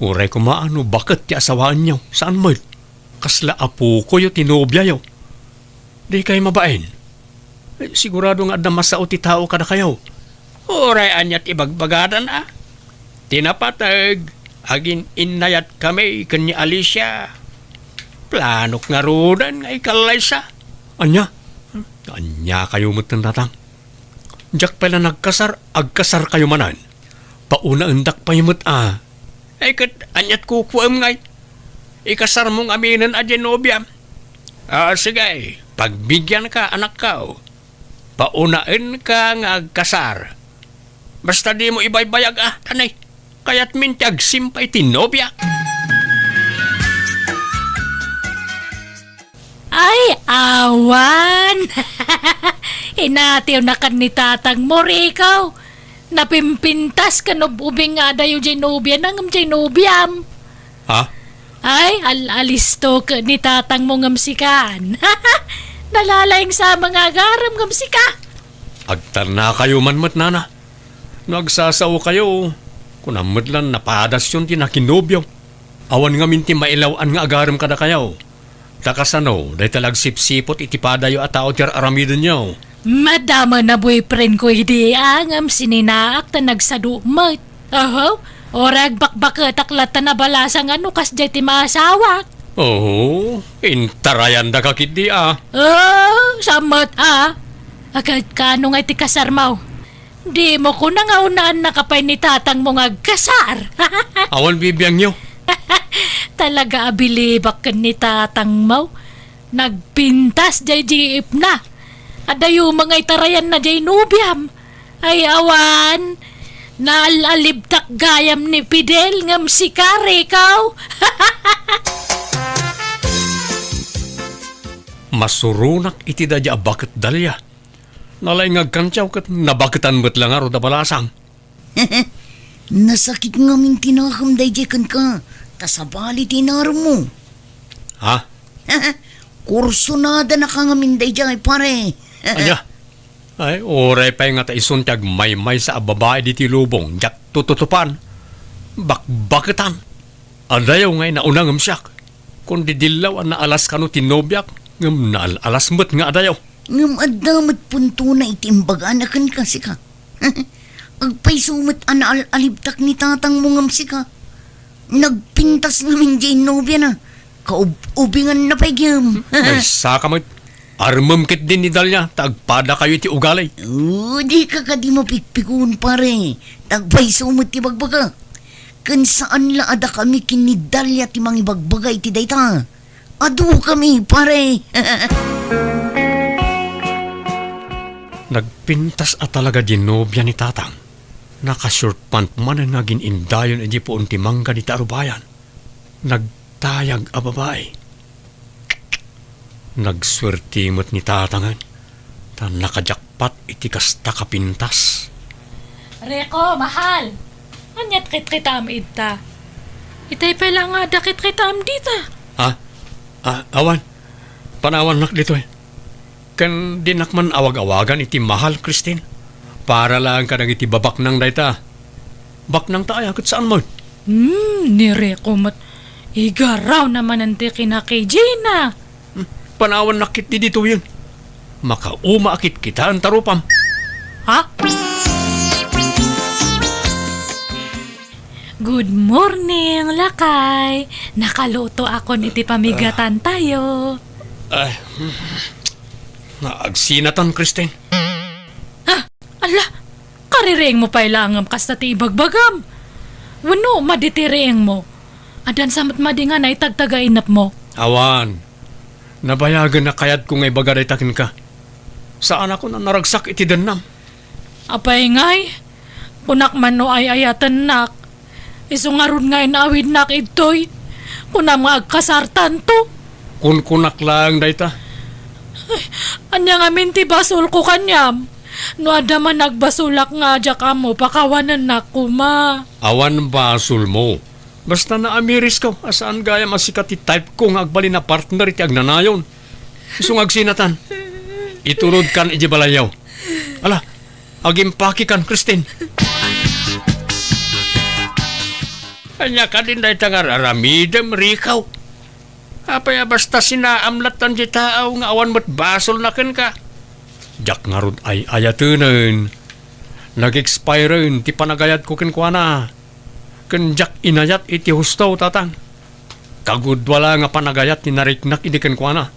Uray koma no baket ti asawaenyo, saan met? Kasla apokoyo ti nobiayo. Dikay mabain. Eh, sigurado nga adda masao ti tao kadakayo. Uray ania ti ibagbagadan a. Ti napateg, agin-innayatkami ken ni Alicia. Planok ngaruden nga ikallaysa. Ania? Ania kayo met, Tatang? Diak pay la nagkasar, agkasar kayo manen. Paunaendak pay met a. Ay, ket aniat kukuem ngay? Ikasarmo ngaminen a diay nobiam. Ah, sige, pagbigianka, anakko. Paunaenka nga agkasar. Basta dimo ibaybayag a, tanay. Kayatmin ti agsimpa iti nobia. Ay, awan! Inatiwnakan ni tatangmo, Rico. Napimpintas ken ub-ubing nga adayo diay nobiana ngem diay nobiam. Ha? Ay, al-, alisto ket ni tatangmo ngem sikan. Nalalaing sa mga agarem ngem sika. Agtarnakayo man met, nana. No agsasaokayo, kunam met lan napadasyon ti nakinobio. Awan ngamin ti mailaw-an nga agarem kadakayo. Ta kasano, dayta la agsipsipot iti padayo a tao ti ar-aramidenyo? Madama na boyfriend ko idi, a, ngem sininaak ta nagsadu met. Oho, uray agbakbaketak latta nabalasang a no kasdiay ti maasawak. Oo, intarayandaka ketdi a. Oh, samot a. Agad kano nga iti kasarmo? Dimo kuna nga unaannaka pay ni tatangmo nga agkasar? Awan bibiangyo. Talaga a bilibak ken ni tatangmo. Nagpintas jay jeepna. Adayo nga itarayanna jay nobiam. Ay, awan. Naal-alibtak gayam ni Fidel ngem sika, Rico. Masuronak iti daydi a baket, Dalia. Nalaing nga agkantiaw ket nabaketan met la ngarud a balasang. Nasakit ngamin ti nakem daydiay kenka, ta sabali ti inaremmo. Ha? Kursonadanaka ngamin daydiay, pare. Ania? Ay, uray pay nga ta isun ti agmaymaysa a babai ditoy lubong, diak tututupan. Bakbaketan. Adayo nga inauna ngem siak. Kundi dillaw a naalas kano ti nobiak, ngem naal-alas met nga adayo. Ngem adda met puntona iti imbagana kenka, sika. Agpayso met a naal-alibtak ni tatangmo ngem sika. Nagpintas ngamin diay nobiana. Kaub-ubinganna pay gem. Maysaka met. Armem ketdi ni Dalia, ta agpadakayo iti ugali. Oh, dika kadi mapikpikon, pare. Ta agpayso met ti bagbagak. Ken saan la a dakami ken ni Dalia ti mangibagbaga iti dayta. Adukami, pare. Nagpintas a talaga diay nobia ni tatang. Naka-short pant manen nga agin-indayon idiay puon ti mangga dita a rubayan. Nagtayag a babai. Nagsuerte met ni tatangen, ta nakajakpat iti kasta ka pintas. Rico, mahal! Aniat kitkitaam idta? Itay pay la nga adda kitkitaam dita. Ha? Ah, awan. Panawannak ditoy. Ken dinak man awag-awagan iti mahal, Christine. Para laeng kadagiti babaknang dayta. Baknangta aya ket saan met? Hmm, ni Rico met. Igaraw na manen ti kinakijina. Hmm, panawannak ketdi ditoyen. Makauma a kitkitaenta rupam. Ha? Good morning, lakay. Nakalutoakon iti pamigatantayo. Ay, hmm. Naagsinatan, Christine. Ha? Ala, kaririingmo pay laeng ngem kasta ti ibagbagam. Wenno, madi ti riingmo? Addan sa met madi nga naitagtag a inepmo? Awan. Nabayagen a kayatko nga ibaga dayta kenka. Saanakon a naragsak iti dennam. Apay ngay? Kunak man no ay-ayatennak. Isu ngarud nga inaawidnak idtoy. Kunam nga agkasartanto. Kunkunak laeng dayta. Ay, ania ngamin ti basolko kaniam? No adda man nagbasolak nga diak ammo, pakawanennak koma. Awan basolmo. Basta naamirisko a saan gayam a sika ti type ko nga agbalin a partner iti agnanayon. Isu nga agsinatan. Iturod kan iti balayyo. Ala, agimpaki kan, Christine. Ania kadin dayta nga ar-aramidem, Rico? Apay a basta sinaam latta ti tao nga awan met basolna kenka? Diak ngarud ay-ayatenen. Nag-expiren ti panagayatko kenkuana. Ken diak inayat iti husto, tatang. Kagudua la nga panagayat ti nariknak idi kenkuana.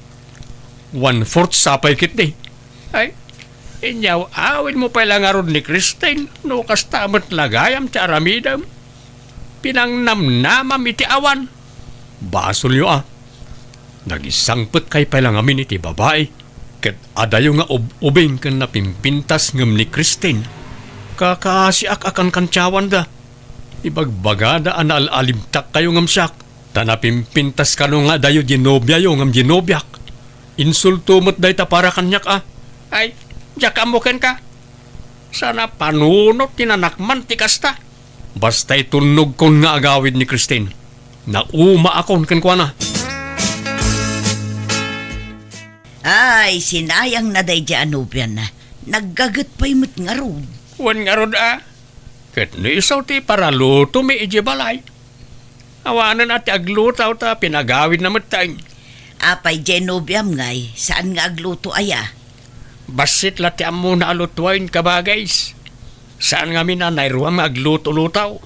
One-fourth sa pay ketdi. Ay, inyaw-awidmo pay la ngarud ni Christine no kasta met la gayam ti aramidem. Pinangnamnamam iti awan. Basolyo a. Nagisangpetkay pay la ngamin iti babai, ket adayo nga ub-ubing ken napimpintas ngem ni Christine. Kakaasiak a kankantiawanda. Ibagbagada a naal-alibtakkayo ngem siak, ta napimpintas kano nga adayo diay nobiayo ngem diay nobiak. Insulto met dayta para kaniak a. Ay, diak ammo kenka. Saan a panunot ti nanakman ti kasta. Basta itulnogkon nga agawid ni Christine, naumaakon kenkuana. Ay, sinayangna daydiay a nobiana. Naggaget pay met ngarud. Wen ngarud a. Ket no isu ti paralutomi idiay balay. Awanen a ti agluto ta pinagawidna met tay. Apay diay nobiam ngay, saan nga agluto aya? Bassit la ti ammona a lutoen, kabagis. Saan ngamin a nairuam nga agluto-luto.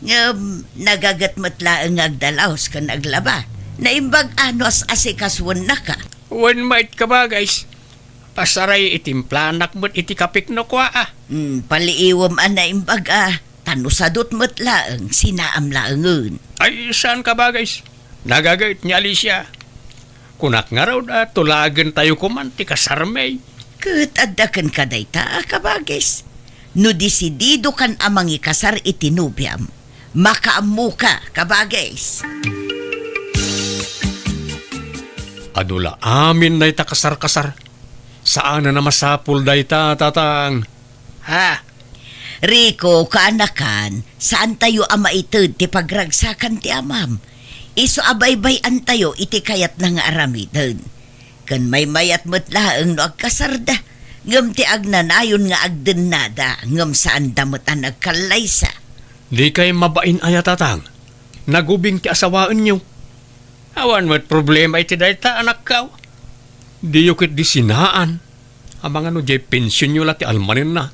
Ngem, nagaget met laeng nga agdalaos ken aglaba. Naimbag a no as-asikasuennaka. Wen met, kabagis. Pasaray, itimplanak met iti kapik no kua, a. Hmm, paliiwem a naimbag a. Ta no sadut met laeng, sinaam laengen. Ay, saan, kabagis. Nagaget ni Alicia. Kunak ngarud a tulagentayo koman ti kasarmi. Ket adda kenka dayta a kabagis. No desididokan a mangikasar iti nobiam, makaammoka, kabagis. Adu la amin dayta kasar-kasar. Saanen a masapul dayta, tatang. Ha? Rico, kaanakan, saantayo a maited ti pagragsakan ti amam. Isu a baybay-antayo iti kayatna nga aramiden. Ken maymayat met laeng no agkasarda, ngem ti agnanayon nga agdennada, ngem saanda met a nagkallaysa. Dikay mabain aya, tatang? Nagubing ti asawaenyo. Awan met problema iti dayta, anakko. Diyo ketdi sinaan. Amangan no diay pensionyo la ti almanenna.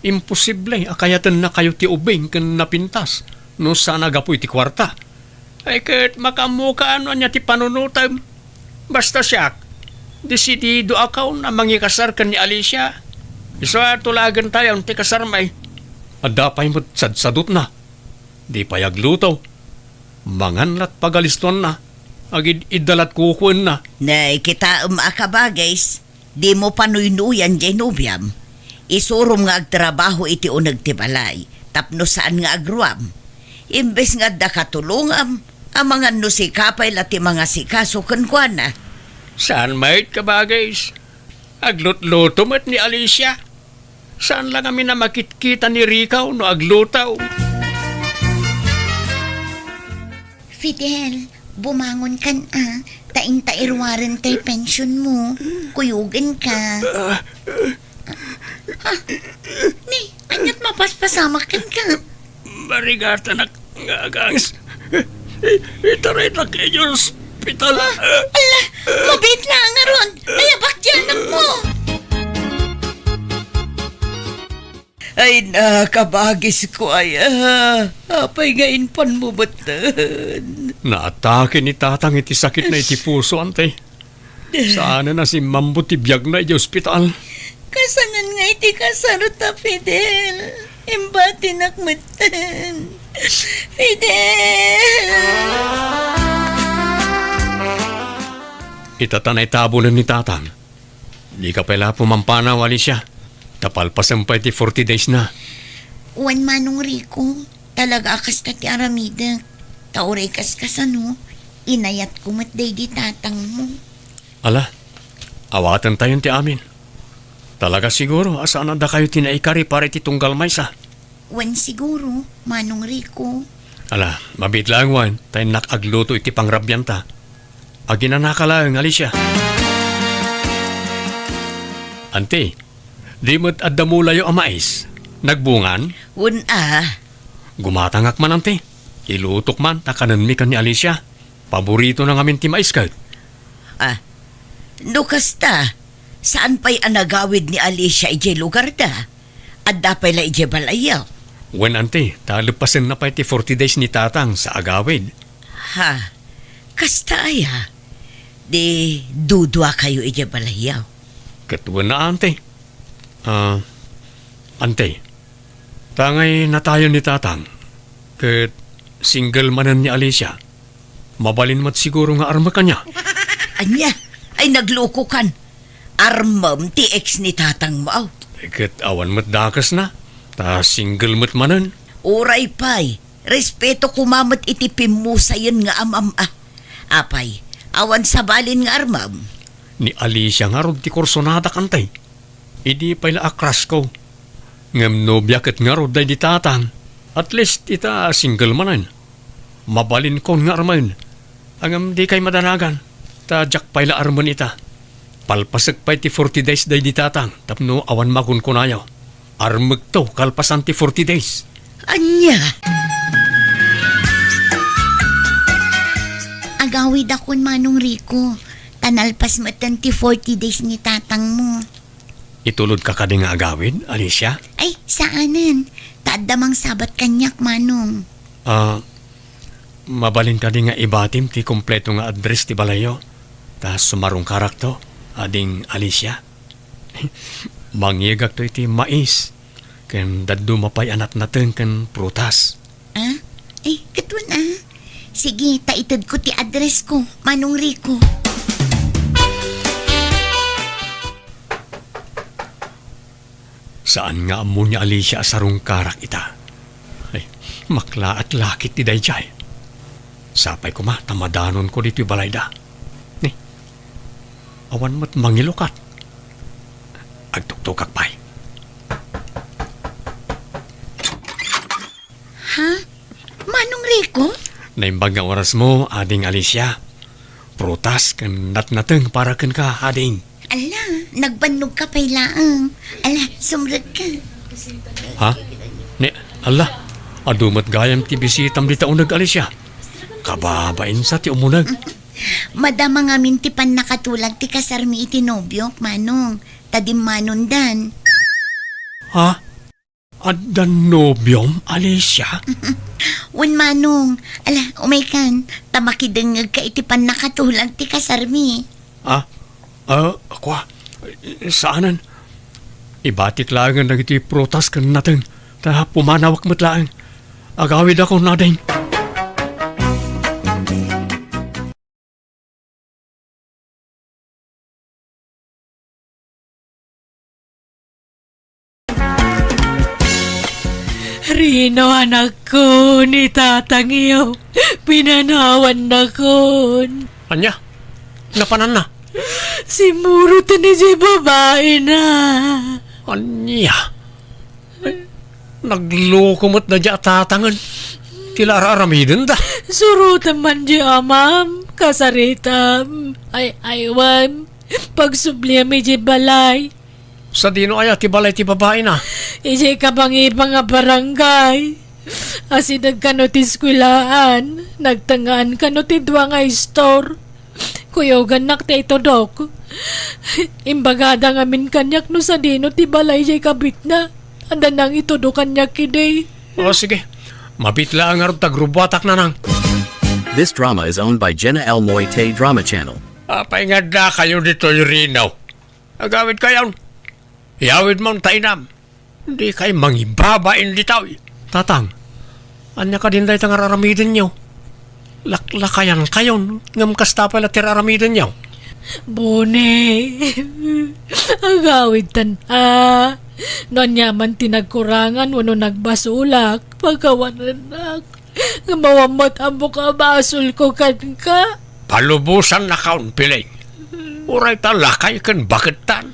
Imposible a kayatennakayo ti ubing ken napintas no saan a gapu iti kuarta. Ay, ket makaammoka no ania ti panunotem. Basta siak, desidido a kaon a mangikasar ken ni Alicia. Isu a tulagentayon ti kasarmi. Adda pay met sadsadutna. Di pay agluto. Mangan la't pagalistoanna. Agid-idda la't kukuenna. Nay, kitaem a kabagis. Dimo panuynuyan diay nobiam. Isurom nga agtrabaho iti uneg ti balay, tapno saan nga agruam. Imbes nga adda katulongam, amangan no sika pay la ti mangasikaso kenkuana. Saan met, kabagis? Aglutluto met ni Alicia. Saan la ngamin a makitkita ni Rico no agluto? Fidel, bumangon kan a, ta inta iruaren tay pension mo. Kuyogen ka. Ah, ah. Ha? Ni, aniat mapaspasamak kenka? Marigatanak nga aganges. I-, itaraydakto idiay ospital. Ah, ala, mabiit la ngarud. Ay, abak ti anak mo. Ay, nakabagisko aya. Apay nga impanmo metten? Naatake ni tatang iti sakitna iti puso, ante. Saanen a simmammo ti biagna idiay ospital. Kasanen nga iti kasarta, Fidel. Imbatinak metten. Fidel! Ita ta naitabunen ni tatang. Dika pay la pumampanaw, Alicia. Ta palpasen pay ti forty days na. Wen, Manong Rico, talaga a kasta ti aramidek. Ta uray kas-, kasano, inayatko met daydi tatangmo. Ala, awatentayon ti amin. Talaga siguro a saan a dakayo ti naikari para iti tunggal maysa. Wen siguro, Manong Rico. Ala, mabiit laeng wen, ta innak agluto iti pangrabianta. Aginanaka laeng, Alicia. Anti, di met adda mulayo a mais? Nagbungan? Wen a. Gumatangak man, anti. Ilutok man, ta kanenmi ken ni Alicia. Paboritona ngamin ti mais ket. Ah, no kasta, saan pay a nagawid ni Alicia idiay lugarda? Adda pay la idiay balayyo? Wen, anti, ta leppasenna pay ti forty days ni tatang sa agawid. Ha? Kasta aya? Di duduakayo idiay balayyo? Ket wen a, anti. Ah, anti, ta ngay natayon ni tatang, ket single manen ni Alicia. Mabalin met siguro nga armek ania. Ania? Ay, naglukokan. Armem ti ex ni tatangmo. Ket awan met dakesna, ta single met manen. Uray pay, respeto koma met iti pimmusayen nga amam a. Apay, awan sabalin nga armem? Ni Alicia ngarud ti kursonadak, anti. Idi pay la a crush ko. Ngem nobia ket ngarud daydi tatang. At least ita single manen. Mabalinkon nga armen. Ngem dikay madanagan, ta diak pay la armen ita. Palpasek pay ti forty days daydi tatang tapno awan makunkunayo. Armekto kalpasan ti forty days. Ania? Agawidakon, Manong Rico, ta nalpas metten ti forty days ni tatangmo. Itulodka kadi nga agawid, Alicia? Ay, saanen. Ta adda mangsabat kaniak, Manong. Ah, Mabalin kadi nga ibatim ti kompleto nga address ti balayyo? Ta sumarungkarakto, Ading Alicia. Mangngegakto iti mais, ken dadduma pay a natnateng ken prutas. Ah? Ay, ket wen, ah. Sige, ta itedko ti address ko, Manong Rico. Saan nga ammo ni Alicia a sarungkarak ita? Ay, maklaat lakit ti daydiay. Sapay koma ta madanonko ditoy balayda. Ni, awan met mangilukat. Agtuktokak pay. Ha? Manong Rico? Naimbag nga orasmo, Ading Alicia. Prutas ken natnateng para kenka, Ading. Ala, nagbannogka pay laeng. Ala, sumrekka. Ha? Ni, ala, adu met gayam ti bisitam dita uneg, Alicia. Kababain sa ti umuneg. Madama ngamin ti pannakatulag ti kasarmi iti nobiok, Manong. Ta dimmanondan. Ha? Adda nobiom, Alicia? Wen, Manong. Ala, umaykan, ta makidengngegka iti pannakatulag ti kasarmi. Ah? Ah, kua? Saanen. Ibatik laengen dagiti prutas ken nateng, ta pumanawak met laeng. Agawidakon, Ading. Rino, anakko, ni tatangyo, pinanawannakon. Ania? Napananna? Simmuroten idiay babaina. Ania? Ay, nagloko met daydiay a tatangen. Ti la ar-aramidenda. Surotem man diay amam, kasaritam, ay-aywem, pagsubliam idiay balay. Sadino aya ti balay ti babaina? Idiay kabangibang a barangay. Asideg kano ti eskuelaan, nagtengngaan kano ti dua nga istor. Kuyogannak ti itudok. Imbagada ngamin kaniak no sadino ti balay diay kabitna. Adda nangitudo kaniak idi. O, sige. Mabiit laeng ngarud ta grubuatak nanang. This drama is owned by Jenna L Moite Drama Channel. Apay nga addakayo ditoy, Rino? Agawidkayon. Iyawidmon ta inam. Dikay mangibabain ditoy. Tatang, ania kadin dayta nga ar-aramidenyo? Laklakayankayon, ngem kasta pay la ti ar-aramidenyo. Boni, agawidtan a. No ania man ti nagkurangan wenno nagbasolak, pakawanennak. Ngem awan met ammok a basolko kenka. Palubosannakon, Piling. Uray ta lakay ken bakettan.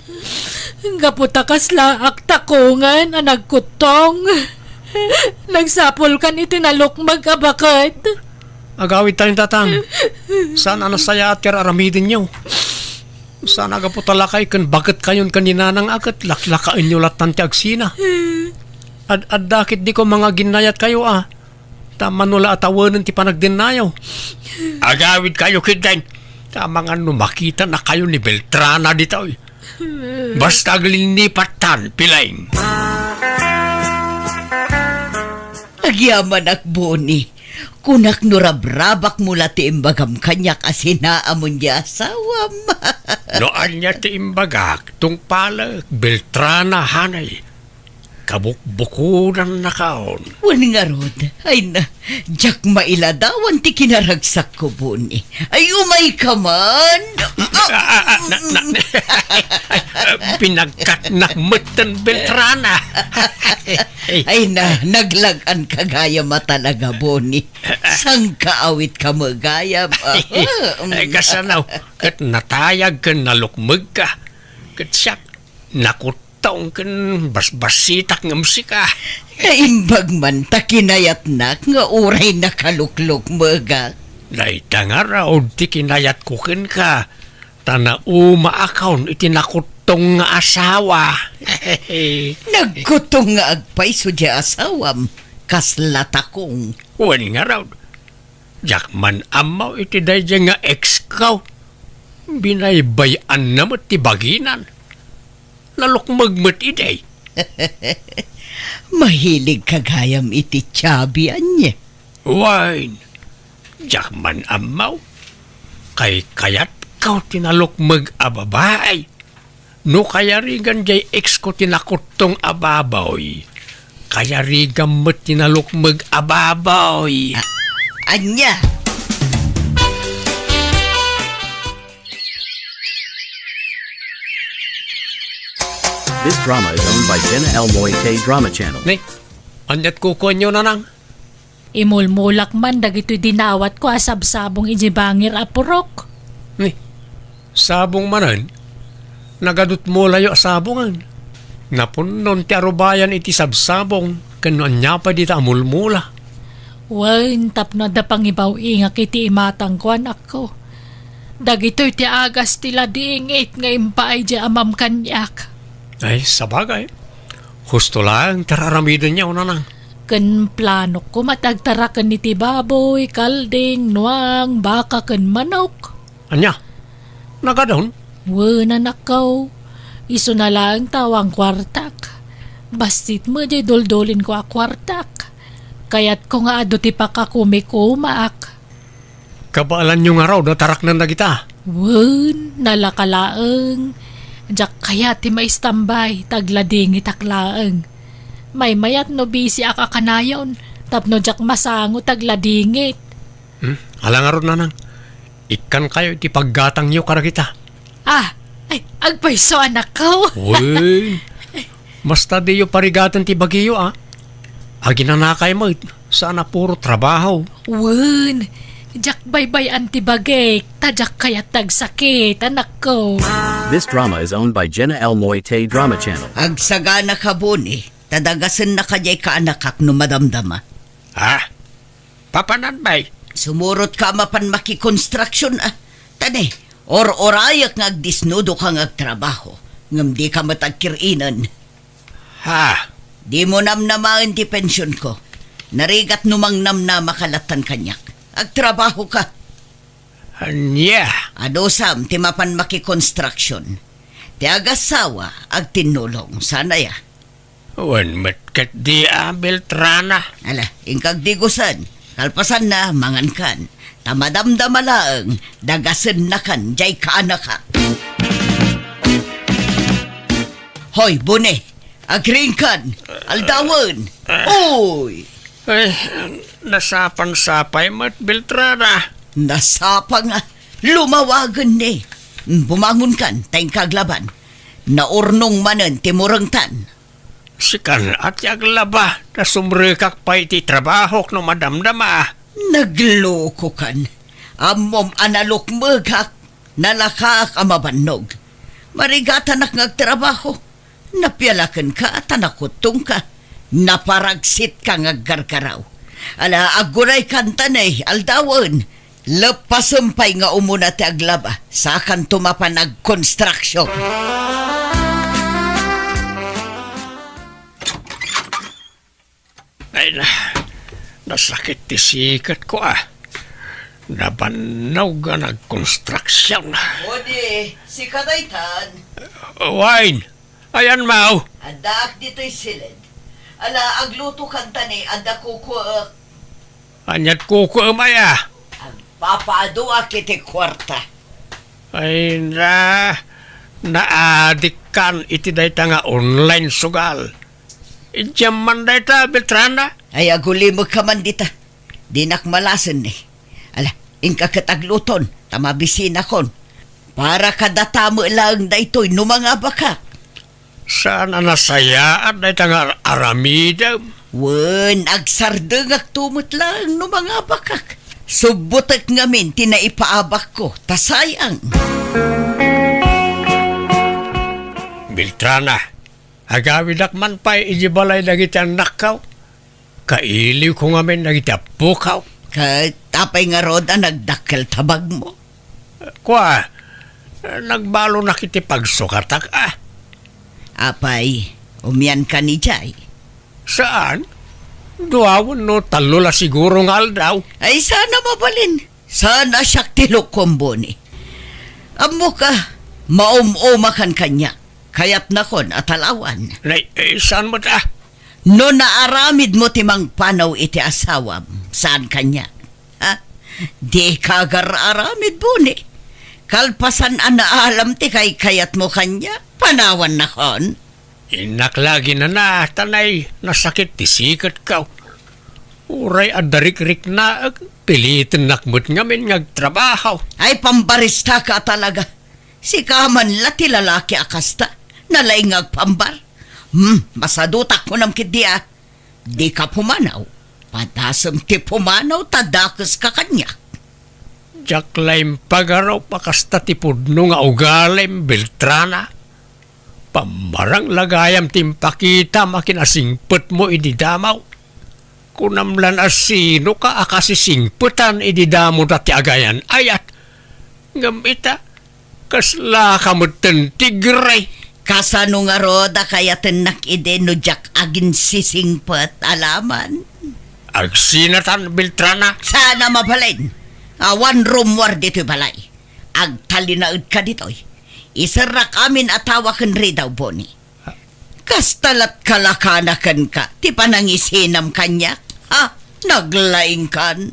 Gapu ta kasla aktakongen a nagkuttong. Nagsapulkan iti nalukmeg a baket. Agawidtayon, Tatang. Saan a nasayaat ti ar-aramidenyo. Saan a gapu ta lakay ken baketkayon ken ni Nanang a ket laklakaenyo lattan ti agsina. Ad-adda ketdiko mangaginnayatkayo a. Ta mano la a tawenen ti panagdennayo. Agawidkayo ketdin. Ta amangan no makitanakayo ni Beltrana ditoy. Basta aglinnipattan, Piling. Agyamanak, Boni. Kunak no rabrabakmo la ti imbagam kaniak a sinaamon ti asawam. No ania ti imbagak, tungpalek, Beltrana, hanay. Kabukbukodannakon. Wen ngarud, ay na, diak mailadawan ti kinaragsakko, Boni. Ay, umayka man. Ah, ah, ah, na, na, ay, ah, pinagkatnak metten, Beltrana. Ay, na, naglag-anka gayam a talaga, Boni. Sangkaawitka met gayam. Ay, kasano, ket natayag ken nalukmegka. Ket siak, nakut- tong ken basbasitak ngem sika. Naimbag man ta kinayatnak nga uray nakaluklukmegak. Dayta ngarud ti kinayatko kenka, ta naumaakon iti nakuttong nga asawa. Nagkuttong nga agpayso ti asawam, kasla takong. Wen ngarud, diak man ammo iti daydiay nga ex ko. Binaybay-anna met ti baginan. Nalukmeg met idi. Mahiligka gayam iti Chubby, ania? Wen, Diak man ammo. Kaykayatko ti nalukmeg a babai. No kayarigan jay ex ko ti nakuttong a baboy, kayarigan met ti nalukmeg a baboy. A-, ania? This drama is owned by Jenna L Moite Drama Channel. Ni, aniat kukuenyo, Nanang? Imulmulak man dagitoy dinawatko a sabsabong idiay bangir a purok. Ni, sabong manen? Nagadut mulayo a sabongen. Napunnon ti arubayan iti sabsabong ken no ania pay dita a mulmula. Wen, tapno adda pangibaw-ingak iti imatangko, anakko. Dagitoy ti agas ti ladingit nga impaay diay amam kaniak. Ay, sabagay. Husto laeng ti ar-aramidenyo, Nanang. Ken planokko met agtaraken iti baboy, kalding, nuang, baka, ken manok. Ania? Nagadun? Wen, anakko. Isuna laeng ta awan kuartak. Bassit met diay duldulinko a kuartak. Kayatko nga adu ti pakakumikumaak. Kabaelanyo ngarud a taraknen dagita? Wen, nalaka laeng. Diak kayat ti maistambay, ta agladingitak laeng. Maymayat no bisiak a kanayon, tapno diak masango ta agladingit. Hmm? Ala ngarud, Nanang. Ikkankayo iti paggatangyo kadagita. Ah, ay, agpayso, anakko. Wen, basta diyo parigaten ti bagiyo, a. Aginanakay met, saan a puro trabaho. Wen, diak baybay-an ti bagik, ta diak kayat ti agsakit, anakko. This drama is owned by Jenna L Moite Drama Channel. Agsaganaka, Boni, ta dagasennaka diay kaanakak no madamdama. Ha? Papanan, bay? Sumurotka a mapan makikonstruksyon, a. Ta ne, or-orayek nga agdisnudoka nga agtrabaho, ngem dika met agkir-inen. Ha? Dimo namnamaen ti pensionko. Narigat no mangnamnamaka lattan kaniak. Agtrabahoka. Ania? Adusam ti mapan makikonstruksyon. Ti agassawa, agtinnulong. Saan aya? Wen met ketdi a, Beltrana. Ala, inka agdigusen. Kalpasanna, mangankan. Ta madamdama laeng, dagasennakan diay kaanakak. Hoy, Boni, agriingkan, aldawen. Uy! Ay, nasapang sapay met, Beltrana. Nasapang a, lumawagen ni. Bumangonkan, ta inka aglaban. Naurnong manen ti murengtan. Sikan a ti aglaba, ta sumrekak pay iti trabahok no madamdama. Naglokokan. Ammom a nalukmegak, nalakaak a mabannog. Marigatanak nga agtrabaho. Napiala kenka ta nakuttongka. Naparaksitka nga aggargaraw. Ala, agguraykan ta ne, aldawen. Leppasem pay nga umuna ti aglaba, sakanto mapan agkonstruksyon. Ay na, nasakit ti siketko, a. Nabannog a nagkonstruksyon. Odi, sika daytan. Wen, ayan, Maw? Addaak ditoy siled. Ala, aglutokan ta ne, adda kukuek. Aniat kukuem aya? Agpapaaduak iti kuarta. Ay na, naadikkan iti dayta nga online sugal. Idiam man dayta, Beltrana? Ay, agulimekka man dita. Dinak malasen ni. Ala, inka ket agluton, ta mabisinakon. Para kadata met laeng daytoy no mangabakak. Saan a nasayaat dayta nga aramidem? Wen, agsardengakto met laeng no mangabakak. Subbotek ngamin ti naipaabakko, ta sayang. Beltrana, agawidak man pay idiay balay dagiti annakko. Kailiwko ngamin dagiti appokaw. Ket apay ngarud a nagdakkel ti abagmo? Kua, nagbalonak iti pagsukatak, a. Apay, umiankan idiay? Saan? Dua wenno tallo la siguro nga aldaw. Ay, saan a mabalin. Saan a siak ti lukom, Boni. Ammok a, maum-umakan kaniak. Kayatnakon a talawan. Nay, eh, saan met, a? No naaramidmo ti mangpanaw iti asawam, saan kaniak? Ha? Dika agar-aramid, Boni. Kalpasan a naalam ti kaykayatmo kaniak, panawannakon. Innak la ginana, ta nay, nasakit ti siketko. Uray adda rikriknaek, pilitennak met ngamin nga agtrabaho. Ay, pambaristaka talaga. Sika man la ti lalaki a kasta. Nalaing nga agpambar. Hmm, masadutak kunam ketdi a. Dika pumanaw. Padasem ti pumanaw ta dakeska kaniak. Diak la impagarup a kasta ti pudno nga ugalim, Beltrana. Pammarang la gayam ti impakitam a kinasingpetmo idi damo. Kunam lan a sinoka a kasisingpetan idi damoda ti agayan-ayat. Ngem ita, kaslaka metten ti gray. Kasano ngarud a kayatennak idi no diak aginsisingpet, alaman? Agsinatan, Beltrana. Saan a mabalin. Awan rummuar ditoy balay. Agtalinaedka ditoy. Iserrak amin a tawa ken ridaw, Boni. Kasta lat kalakana kenka ti panangisinam kaniak? Ha? Naglaingkan.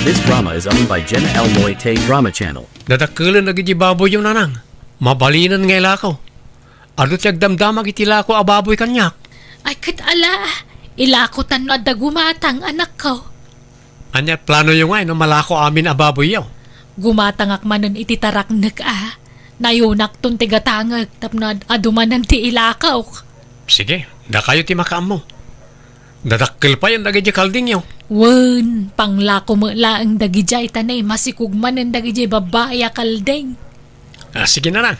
This drama is owned by Jenna Elmoy Tay Drama Channel. Dadakkelen dagiti baboyyo, nanang. Mabalinen nga ilako. Adu ti agdamdamag iti lako a baboy kaniak. Ay, ket ala, ilakotan no adda gumatang, anakko. Ania planoyo ngay no malako amin a baboyyo? Gumatangak manen iti taraknek a. Nayonakton ti gatangek tapno ad-, adu manen ti ilakok. Sige, dakayo ti makaammo. Dadakkel payen dagiti kaldingyo. Wen, panglako met laeng dagidiay ta ne, masikog manen dagiti babbai a kalding. Ah, sige na lang.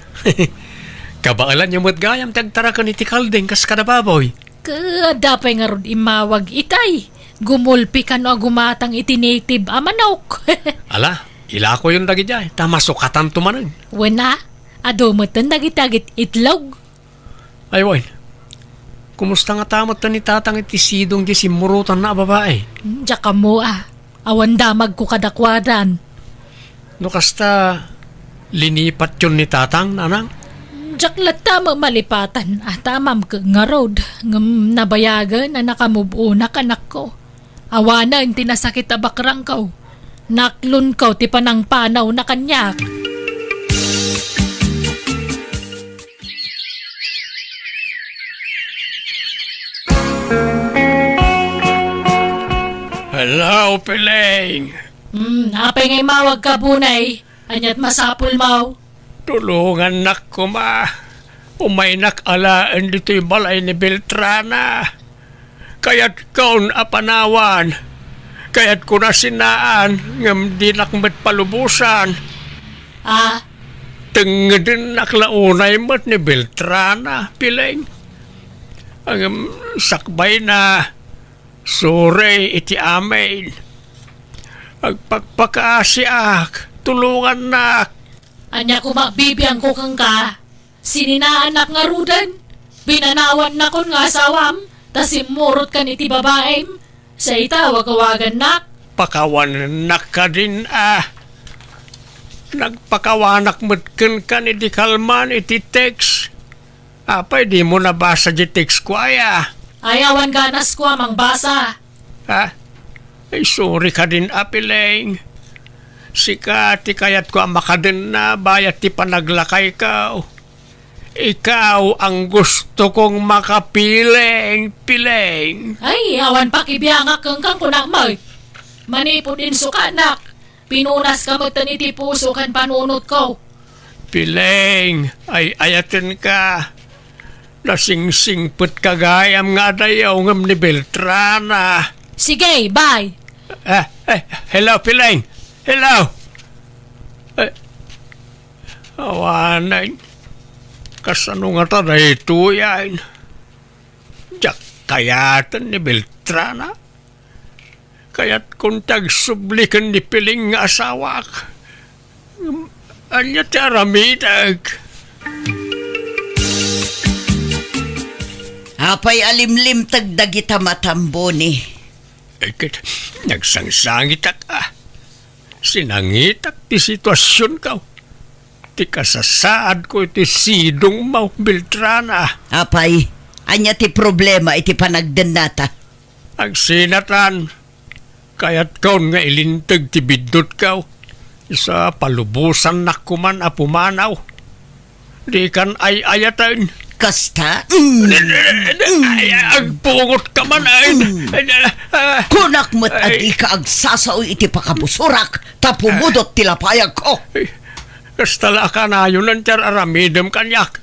Kabaelanyo met gayam ti agtaraken iti kalding kas kada baboy. Ket adda pay ngarud immawag itay. Gumulpi kano a gumatang iti native a manok. Ala, ilakoyon dagidiay, ta masukatanto manen. Wen a, adu metten dagiti agit-itlog. Ay, wen. Kumusta ngata met ni Tatang iti sidong ti simmurotanna a babai? Diak ammo a. Awan damagko kadakuadan. No kasta, linipatyon ni Tatang, nanang? Diak latta met malipatan a tamam ket ngarud, ngem nabayagen a nakamub-onak, anakko. Awanen ti nasakit a bakrangko. Naklonko ti panangpanawna kaniak. Hello, Piling! Hmm, apay nga immawagka, Bunay? Ania't masapulmo? Tulongannak koma. Umaynak alaen ditoy balay ni Beltrana. Kayatkon a panawan. Kayatkon a sinaan, ngem dinak met palubosan. Ah? Tengedennak la unay met ni Beltrana, Piling. Ngem sakbayna, sorry iti amin. Agpakpakaasiak, tulongannak. Ania koma bibiangko kenka? Sininaannak ngaruden? Binanawannakon nga asawam, ta simmurotkan iti babaim? Sa ita, wagawagannak? Pakawanennak kadin a. Nagpakawanak met kenka ni di kalman iti text. Apay dimo nabasa di text ko aya? Ay, awan ganas ko a mangbasa. Ha? Ay, sorry kadin a, Piling. Sika ti kayatko a makadenna bayat ti panaglakayko. Ikaw ang gusto kong makapiling, Piling. Ay, awan pakibiangak kenka, kunak met. Manipud insukanak, pinunaska metten iti puso ken panunotko. Piling, ay-ayatenka. Nasingsingpetka gayam nga adayo ngem ni Beltrana. Sige, bye. Ah, eh, hello, Piling. Hello. Eh, awanen. Kasano ngata daytoyen? Diak kayaten ni Beltrana. Kayatkon ti agsubli ken ni Piling nga asawak. Ania ti aramidek? Apay a limlimteg dagita matam, Boni? Eh, ket nagsangsangitak a. Sinangitak ti situasionko. Ti kasasaadko iti sidongmo, Beltrana. Apay, ania ti problema iti panagdennata? Agsinatan, Kayatkon nga ilinteg ti biddutko. Isu a palubosannak koman a pumanaw. Dikan ay-ayaten. Kasta? Mm. Ay, ay, agpungotka man, ay. Mm. Ay, ah, Kunak met a ay. Dika agsasao iti pakabusurak, ta pumudot ti lapayagko. Ay, kasta la a kanayonen ti ar-aramidem kaniak.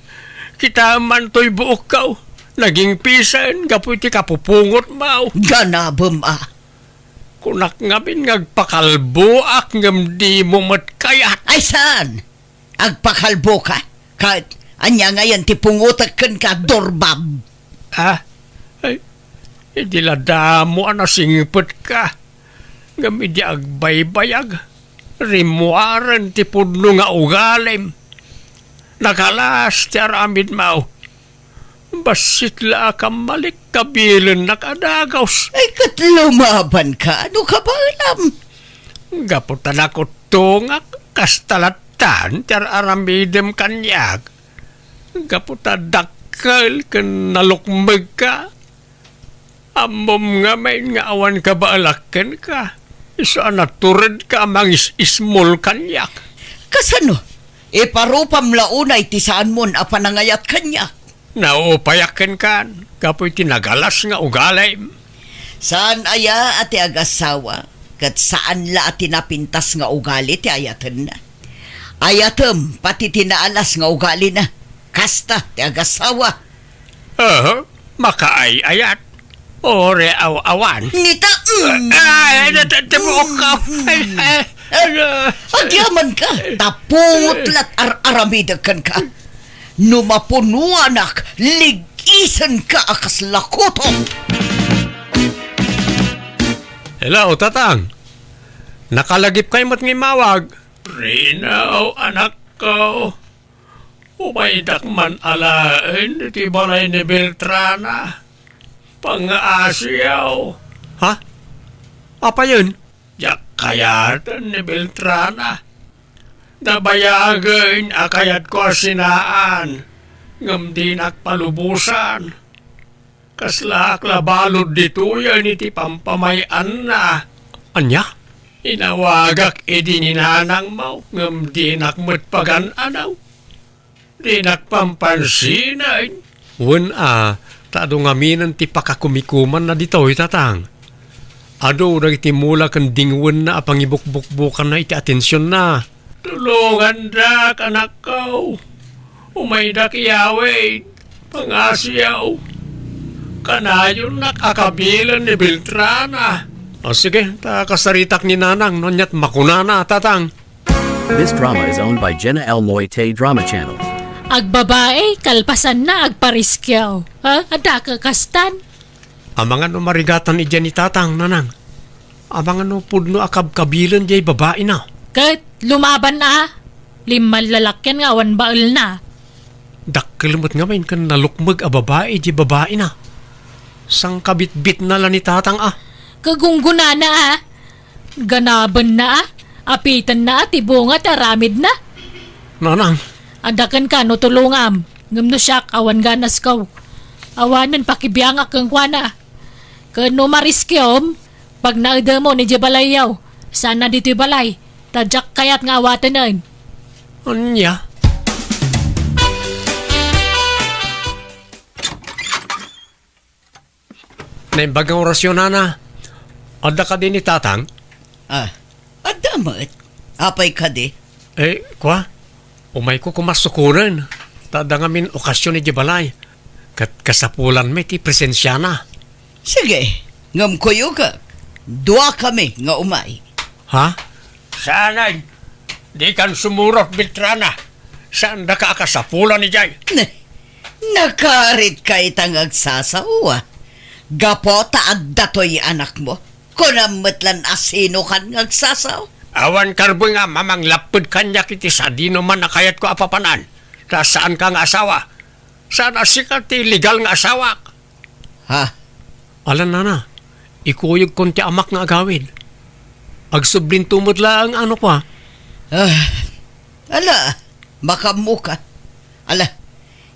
Kitaem man toy buokko. Nagingpisen gapu iti kapupungotmo. Ganabem a. Kunak ngamin nga agpakalboak ngem dimo met kayat. Ay, saan? Agpakalboka? Ket ania ngayen ti pungotek kenka, Dorbab? Ah? Ay, idi la damo a nasingpetka, ngem idi agbaybayag, rimmuaren ti pudno nga ugalim. Nakalas ti aramidmo. Bassit la a kammalik kabilennak a dagus. Ay, ket lumabanka no kabaelam. Gapu ta nakuttongak, kasta lattan ti ar-aramidem kaniak. Gapu ta dakkel ken nalukmegka. Ammom ngamin nga awan kabaelak kenka. Isu a naturedka a mangis-ismol kaniak. Kasano? Iparupam la unay ti saanmon a panangayat kaniak. Naupayak kenka gapu iti nagalas nga ugalim. Saan aya a ti agasawa, ket saan la a ti napintas nga ugali ti ayatenna. Ayatem pati ti naalas nga ugalina. Kasta ti agasawa. Aha, makaay-ayat. Ore aw-awan. Nita, mm. Ay, nata-, tibuok ka. Ay, ay, ano? Agyaman ka. Tapungot lat ar-aramidek kenka. No mapunuanak, lig-isen ka a kasla kuto. Hello, Tatang. Nakalagipkay met nga immawag. Rino, anakko. Umaydak man alaen iti balay ni Beltrana. Pangaasiyaw. Ha? Apayen? Diak kayaten ni Beltrana. Nabayagen a kayatko a sinaan, ngem dinak palubosan. Kaslaak la balud ditoyen iti pampamay-anna. Ania? Inawagak idi ni nanangmo, ngem dinak met pagan-anaw. Dinak pampansinen. Wen a, ta adu ngaminen ti pakakumikumanna ditoy, Tatang. Adu dagiti mula ken dingwenna a pangibukbukbukanna iti atensionna. Tulongandak, anakko. Umaydak iyawid. Pangasiyaw. Kanayonnak a kabilen ni Beltrana. O, sige, ta kasaritak ni Nanang no aniat makunana, Tatang. This drama is owned by Jenna L Moite Drama Channel. Agbabae, kalpasanna, agpariskiaw. Ha? Adda kakastan? Amangan no marigatan idiay ni Tatang, Nanang. Amangan no pudno a kabkabilen diay babaina. Ket lumaban a, limmallalakyan nga awan baelna. Dakkel met ngamin ken nalukmeg a babai diay babaina. Sangkabitbitna la ni Tatang a. Kagunggonana a. Ganabenna a. Apitenna a ti bunga ti aramidna. Nanang. Adda kenka no tulongam, ngem no siak, awan ganasko. Awanen pakibiangak kenkuana. Ken no mariskiom, pagnaedemon idiay balayyo. Saanna ditoy balay, ta diak kayat nga awatenen. Ania? Naimbag nga orasyon, Nana. Adda kadi ni Tatang? Ah, adda met. Apay kadi? Eh, kua? Umayko koma sukonen. Ta adda ngamin okasyon idiay balay. Ket kasapulan met ti presensiana. Sige, ngem kuyogak. Duakami nga umay. Ha? Saanen. Dikan sumurot, Beltrana. Saandaka a kasapulan idiay? Ne, nakaritka ita nga agsasawa. Gapu ta adda toy anakmo. Kunam met lan a sinokan nga agsasaw. Awan karbuy nga mamanglapped kaniak iti sadinoman a kayatko a papanan. Ta saanka nga asawa. Saan a sika ti legal nga asawak. Ha? Ala, Nana, ikuyogkon ti amak nga agawid. Agsublinto met laeng, ano kua? Ah, ala, makaammoka. Ala,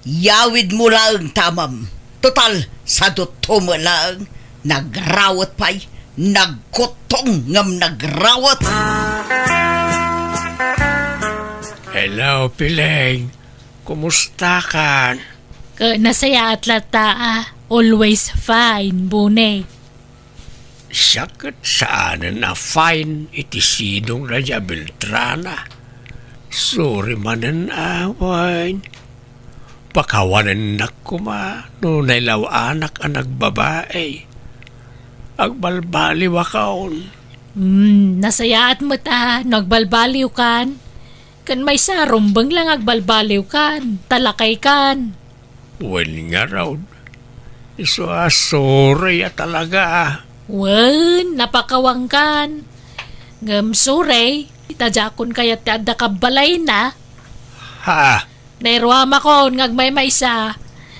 yawidmo laeng ta amam. Total, sadutto met laeng, nagrawet pay, Nagkuttong ngem nagrawet. Hello, Piling. Kumusta kan? Ka nasayaat latta, ah. Always fine, Bune. Siak ket saanen a fine iti sidongna ni Beltrana. Sorry manen a fine. Pakawanennak koma no nailaw-anak a nagbabai. Agbalbaliwakon. Hmm, nasayaat met a no agbalbaliwkan. Ken maysa, rumbeng lang agbalbaliwkan, ta lakaykan. Wen ngarud, isu a sorry a talaga. Wen, napakawangkan. Ngem sorry, ta diakon kayat ti adda kabbalayna. Ha? Nairuamakon nga agmaymaysa,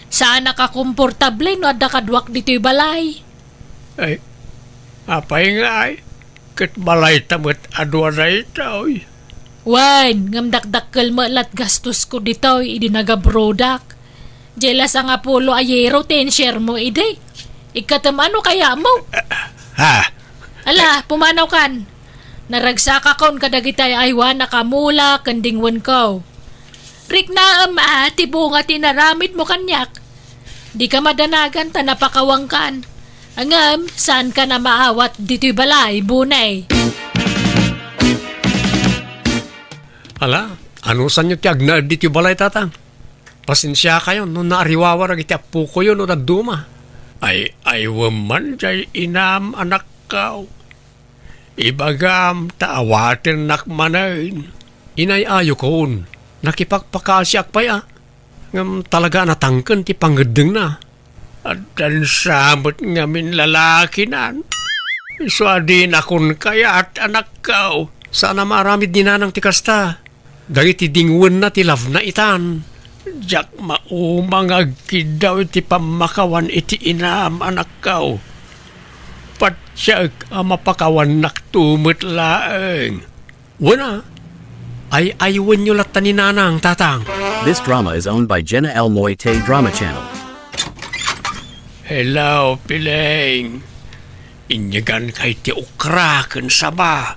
saanak a komportable no adda kaduak ditoy balay. Ay, apay ngay? Ket balayta met a dua daytoy. Wen, ngem dakdakkel met lat gastosko ditoy idi nagabrodak. Diay la sangapulo a euro ti insuremo idi. Ikkatem ano kayatmo? Ha? Ala, pumanawkan. Naragsakakon kadagiti ay-aywanak a mula ken dingwenko. Riknaem a ti bunga ti inaramidmo kaniak. Dika madanagan ta napakawangkan. Ngem, saankan a maawat ditoy balay, Bune. Ala, anusanyo ti agnaed ditoy balay, Tatang? Pasensiakayon no naariwawa dagiti appokoyo no dadduma. Ay, ay, wen man diay inam, anakko. Ibagam ta awatennak manen. Inay-ayokon, nakipagpakasiak pay a. Ngem talaga a natangken ti pangeddengna. Addan sa met ngamin lalakinan. Isu a dinakon kayat, anakko. Saan a maaramid ni nanang ti kasta. Dagiti dingwenna ti labna itan. Diak mauma nga agkiddaw iti pammakawan iti inam, anakko. Patiek a mapakawannakto met laeng. Wen a, ay-aywenyo latta ni Nanang, Tatang. This drama is owned by Jenna L Moite Drama Channel. Hello, Piling. Inyeganka iti okra ken saba.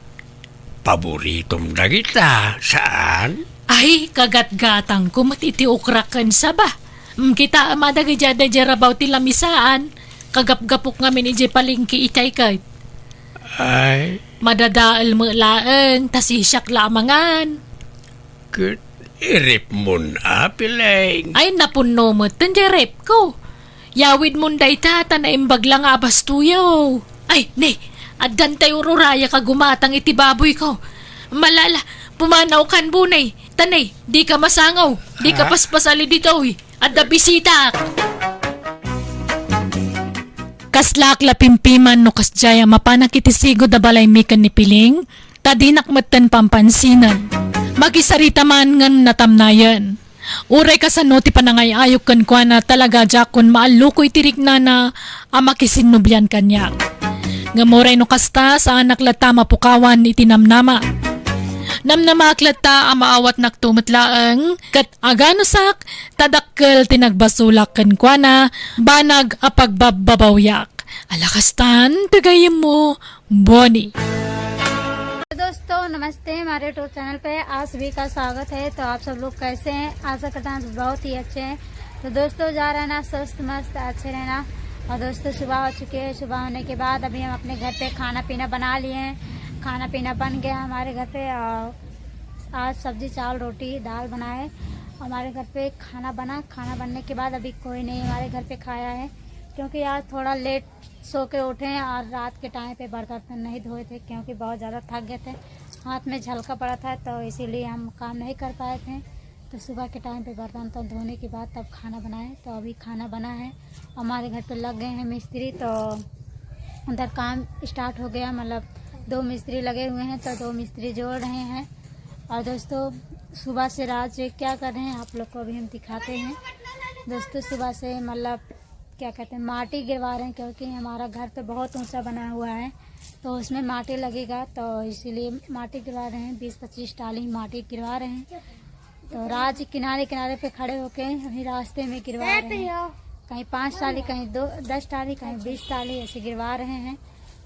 Paboritom dagita, saan? Ay, kagatgatangko met iti okra ken saba. Mm, kitaem a dagiti adda idiay rabaw ti lamisaan. Kagapgapok ngamin idiay palengke itay ket. Ay. Madadael met laeng, ta sisiak la a mangan. Ket iripmon a, Piling. Ay, napunno met ten diay ripko. Yawidmon dayta, ta naimbag la nga abastoyo. Ay, ne, addan tay ururayak a gumatang iti baboyko. Malala, pumanawkan, Bune. Ta ne, dika masangaw, dika paspasali ditoy. Adda bisita. Kaslaak la pimpiman no kasdiay a mapanak iti sigud a balaymi ken ni Piling, ta dinak metten pampansinan. Makisarita man ngem natamnayen. Uray kasano ti panangay-ayok kenkuana, talaga diakon maalluko iti riknana a makisinnublian kaniak. Ngem uray no kasta, saanak latta mapukawan iti namnama. Namnamaak latta a maawatnakto met laeng, ket aganusak, ta dakkel ti nagbasolak kenkuana, banag a pagbabbabawiak. Ala kastan ti gayyemmo, Bonnie. तो दोस्तों, नमस्ते। हमारे YouTube channel पे आप सभी का स्वागत है। तो आप सब लोग कैसे हैं? आशा करता हूँ आप बहुत ही अच्छे हैं। तो दोस्तों, जा रहे हैं ना, स्वस्थ मस्त अच्छे रहना। और दोस्तों, सुबह हो चुकी है। सुबह होने के बाद अभी हम अपने घर पे खाना पीना बना लिए हैं। खाना पीना बन गया हमारे घर पे। और आज सब्जी, चावल, रोटी, दाल बनाए। हमारे घर पे खाना बना। खाना बनने के बाद अभी कोई नहीं हमारे घर पे खाया है, क्योंकि आज थोड़ा लेट सो के उठे हैं और रात के टाइम पे बर्तन नहीं धोए थे, क्योंकि बहुत ज़्यादा थक गए थे। हाथ में झलका पड़ा था, तो इसीलिए हम काम नहीं कर पाए थे। तो सुबह के टाइम पे बर्तन तो धोने के बाद तब खाना बनाए। तो अभी खाना बना है, हमारे घर पे लग गए हैं मिस्त्री, तो उधर काम स्टार्ट हो गया। मतलब, दो मिस्त्री लगे हुए हैं, तो दो मिस्त्री जोड़ रहे हैं। और दोस्तों, सुबह से राज क्या कर रहे हैं, आप लोग को अभी हम दिखाते हैं। दोस्तों, सुबह से, मतलब, क्या कहते हैं, माटी गिरवा रहे हैं, क्योंकि हमारा घर तो बहुत ऊंचा बना हुआ है, तो उसमें माटी लगेगा, तो इसीलिए माटी गिरवा रहे हैं। बीस पच्चीस टाली माटी गिरवा रहे हैं। तो राज किनारे किनारे पे खड़े होके वहीं रास्ते में गिरवा रहे हैं। कहीं पाँच टाली, कहीं दो, दस टाली, कहीं बीस टाली, ऐसे गिरवा रहे हैं।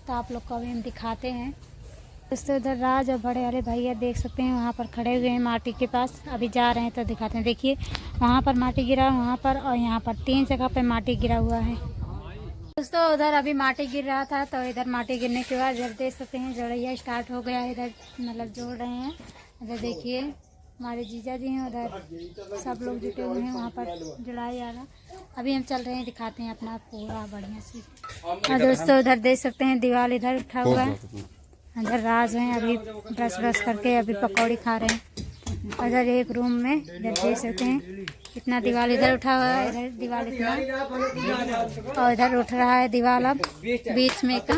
तो आप लोग को अभी हम दिखाते हैं। दोस्तों, उधर राज और बड़े वाले भैया देख सकते हैं, वहाँ पर खड़े हुए हैं माटी के पास। अभी जा रहे हैं तो दिखाते हैं। देखिए, वहाँ पर माटी गिरा, वहाँ पर और यहाँ पर, तीन जगह पे माटी गिरा हुआ है। दोस्तों, उधर अभी माटी गिर रहा था, तो इधर माटी गिरने के बाद इधर देख सकते हैं, जड़ैया स्टार्ट हो गया है। इधर मतलब जोड़ रहे हैं। इधर देखिए, हमारे जीजा जी हैं, उधर सब लोग जुटे हुए हैं वहाँ पर जुड़ाई आ रहा। अभी हम चल रहे हैं, दिखाते हैं अपना पूरा बढ़िया से। और दोस्तों, उधर देख सकते हैं, दीवाल इधर उठा हुआ है। इधर राज हैं, अभी ब्रश ब्रश करके अभी पकौड़ी खा रहे हैं। उधर एक रूम में इधर देख सकते हैं, कितना दीवाल इधर उठा हुआ है, इधर दीवाल इतना, और इधर उठ रहा है दीवाल अब बीच में का।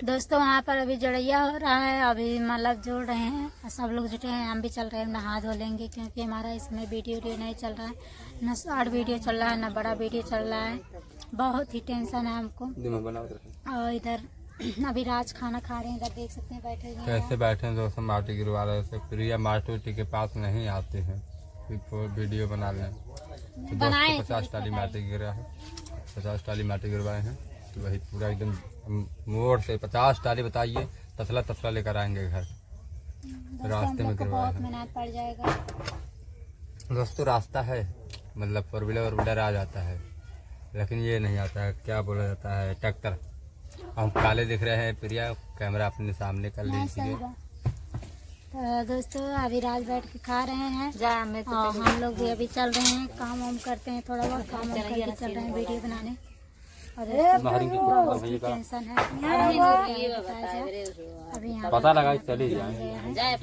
दोस्तों, वहाँ पर अभी जड़ैया हो रहा है, अभी मतलब जोड़ रहे हैं और सब लोग जुटे हैं। हम भी चल रहे हैं, नहा धो लेंगे, क्योंकि हमारा इस समय वीडियो वीडियो नहीं चल रहा है, ना शॉर्ट वीडियो चल रहा है, ना बड़ा वीडियो चल रहा है। बहुत ही टेंशन है हमको। दिमाग बनाओ तो। और इधर अभी राज खाना खा रहे हैं, इधर देख सकते हैं, बैठे हुए हैं। कैसे बैठे हैं दोस्तों, माटी गिरवा रहे थे। प्रिया माटी उटी के पास नहीं आती है, फिर वो वीडियो बना लें। तो बनाए दोस्तों, थे, पचास टाली बताए। माटी गिरा है, पचास टाली माटी गिरवाए हैं, तो वही पूरा एकदम हम मोड़ से पचास टाली बताइए, तसला तसला लेकर आएंगे घर। दोस्तों, रास्ते हम में लोग को गिरवाए बहुत हैं। मेहनत पड़ जाएगा। दोस्तों, रास्ता है, मतलब फोर व्हीलर वर व्हीलर आ जाता है, लेकिन ये नहीं आता है, क्या बोला जाता है, ट्रैक्टर। हम काले दिख रहे हैं प्रिया, कैमरा अपने सामने कर नहीं, लीजिए। सही बात। तो दोस्तों, अभी राज बैठ के खा रहे हैं। जा, मैं तो और चली हम लोग भी अभी चल रहे हैं, काम वाम करते हैं, थोड़ा बहुत काम वाम करके चल रहे हैं वीडियो बनाने। और दोस्तों, बहुत ही टेंशन है। अभी यहाँ पता लगा, चले जाए।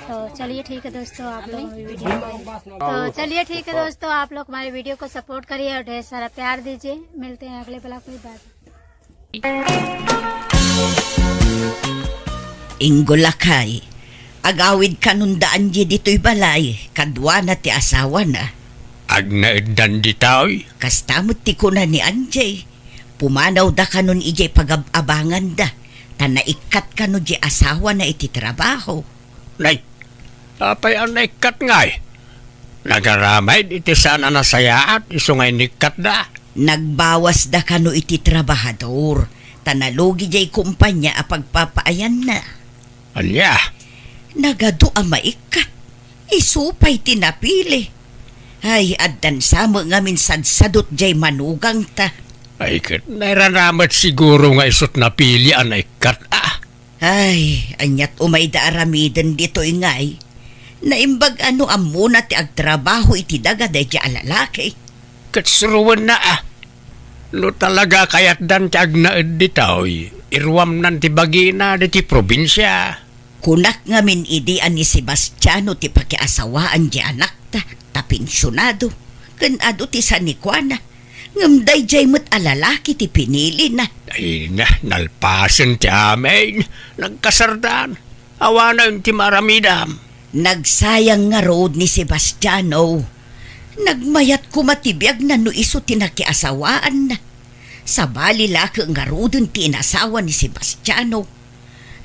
तो चलिए ठीक है दोस्तों, आप लोग हमारी वीडियो को, तो चलिए ठीक है दोस्तों, आप लोग हमारे वीडियो को सपोर्ट करिए और ढेर सारा प्यार दीजिए। मिलते हैं अगले ब्लॉग में, bye. Inggo, lakay, agawid kanon da Angie ditoy balay, kaduana ti asawana. Agnaeddan ditoy. Kasta met ti kuna ni Angie, pumanawda kanon idiay pagab-abanganda, ta naikkat kano diay asawana iti trabaho. Nay, apay a naikkat ngay? Nagaramid iti saan a nasayaat isu nga inikkatda. Nagbawasda kano iti trabahador, ta nalugi diay kumpanya a pagpapaayanna. Ania? Nagadu a maikkat. Isu pay ti napili. Ay, addan sa met ngamin sadsadot diay manugangta. Ay, ket nairana met siguro nga isut napili a naikkat, a. Ay, aniat umayda aramiden ditoy ngay? Naimbag a no ammona ti agtrabaho iti daga daydiay a lalaki. Ket suroenna, a. No talaga kayatdan ti agnaed ditoy, iruamnan ti bagina ditoy probinsia. Kunak ngamin idi a ni Sebastiano ti pakiasawaan diay anakta, ta pensionado, ken adu ti sanikuana. Ngem daydiay met a lalaki ti pinilina. Ay na, nalpasen ti amin. Nagkasardan. Awanen ti maaramidam. Nagsayang ngarud ni Sebastiano. Nagmayat koma ti biagna no isu ti nakiasawaanna. Sabali la ket ngaruden ti inasawa ni Sebastiano.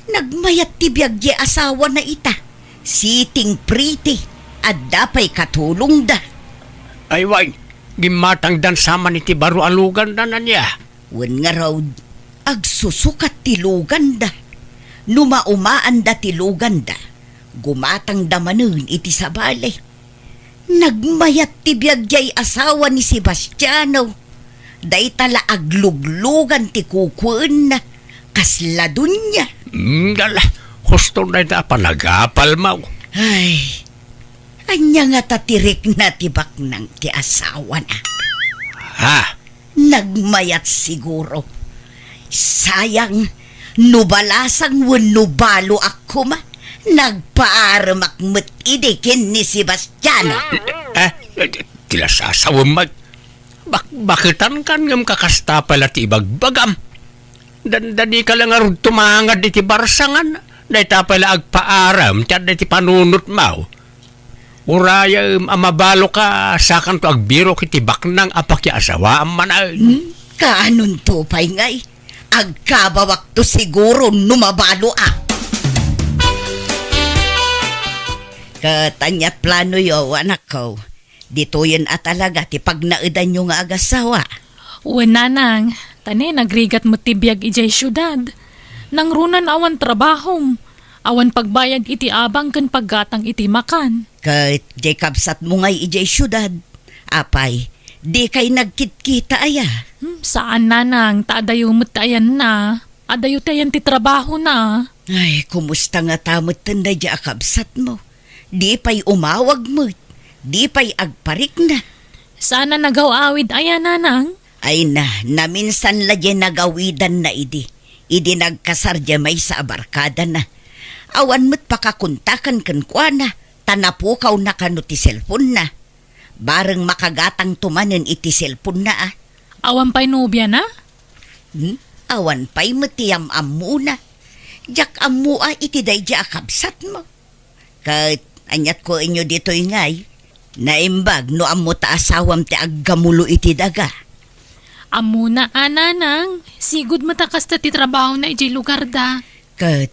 Nagmayat ti biag diay asawana ita. Sitting pretty. Adda pay katulongda. Ay wen, gimmatangdan sa man iti baro a lugandan, ania? Wen ngarud, agsusukat ti luganda. No maumaanda ti luganda, gumatangda manen iti sabali. Nagmayat ti biag diay asawa ni Sebastiano. Dayta la agluglugan ti kukuenna. Kasla dunia. Mm, dala, husto dayta a panagapalmo. Ay, ania ngata ti rikna ti baknang ti asawana? Ha? Nagmayat siguro. Sayang, no balasang wenno baloak koma, nagpaaremak met idi ken ni Sebastiano. Eh, eh, ti la sasawem met. Bakbaketankan ngem kakasta pay la ti ibagbagam. Dandani ka la ngarud tumangad iti barsangan. Dayta pay la agpaarem ti adda iti panunotmo. Urayem a mabaloka, sakanto agbirok iti baknang a pakiasawaam manen. Hmm? Kaanonto pay ngay? Agkabawakto siguro no mabaloak. Ket aniat planoyo, anakko? Ditoyen a talaga ti pagnaedanyo nga agasawa? Wen, nanang, Ta ne, nagrigat met ti biag idiay siudad. Nangrunan awan trabahom, awan pagbayad iti abang ken paggatang iti makan. Ket diay kabsatmo ngay idiay siudad, apay, dikay nagkitkita aya? Hmm, saan, nanang, ta adayo met ti ayanna. Adayo ti ayan ti trabahona. Ay, kumusta ngata metten daydiay a kabsatmo? Di pay umawag met, di pay agparikna. Saan a nagaw-awid aya, nanang? Ay na, naminsan la diay nagawidanna idi, idi nagkasar diay maysa a barkadana. Awan met pakakontakan kenkuana, ta napukawna kano ti cellphone-na. Bareng makagatangto manen iti cellphone-na a. Awan pay nobiana? Hmm? Awan pay met ti am-ammona. Diak ammo a iti daydiay a kabsatmo. Ket aniat kuenyo ditoy ngay? Naimbag no ammo ta asawam ti aggamulo iti daga. Ammona a, nanang, sigud met a kasta ti trabahona idiay lugarda. Ket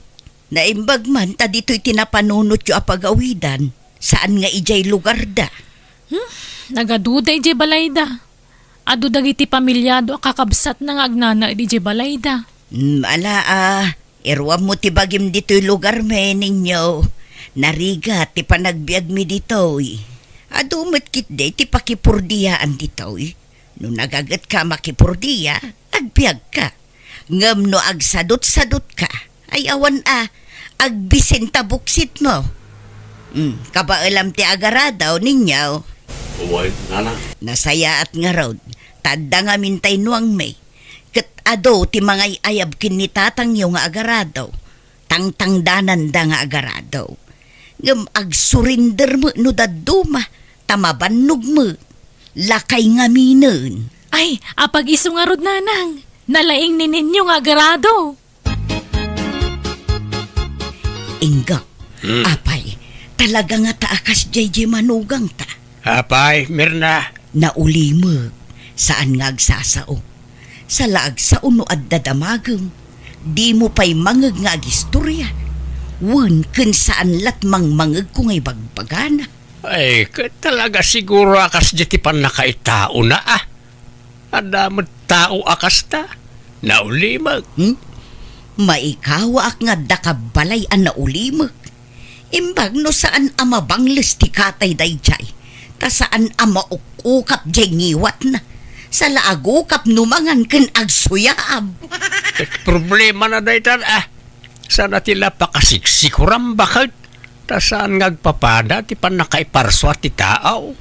naimbag man ta ditoy ti napanunotyo a pagawidan, saan nga idiay lugarda. Hmm, nagaduda idiay balayda. Adu dagiti pamiliado a kakabsatna nga agnanaed idiay balayda. Hmm, ala a, iruammo ti bagim ditoy lugarmi, Ninyo. Narigat ti panagbiagmi ditoy. Adu met ketdi ti pakipurdiyaan ditoy. No nagagetka a makipurdiya, agbiagka. Ngem no agsadutsadutka, ay awan a, agbisenta buksitmo. Hmm, kabaelam ti agaradaw, Ninyo. Uy, nana. Nasayaat ngarud, ta adda ngamin tay nuangmi. Ket adu ti mangay-ayab ken ni tatangyo nga agaradaw. Tangtangdananda nga agaradaw. Ngem agsurinder met no dadduma, ta mabannog met. Lakay ngaminen. Ay, apag-isu ngarud, nanang. Nalaing ni Ninyo nga agarado. Ingga, Hmm. apay, talaga ngata a kasdiay diay manugangta. Apay, Mirna? Naulimek, saan nga agsasao. Sa la agsao no adda damagem, dimo pay mangeg nga agistoria. Wen ken saan lat mangmangegko nga ibagbagana. Ay, ket talaga siguro a kasdiay ti pannakaitaona, a. Adda met tao a kasta. Naulimek. Hmm? Maikawaak nga adda kabbalay a naulimek. Imbag no saan a mabangles ti katay daydiay, ta saan a mauk-ukap diay ngiwatna. Sa la agukap no mangan ken agsuyaab. Ket problemana daytan, a. Saan a ti la pakasiksikuran baket, ta saan nga agpapada ti pannakaiparsua ti tao.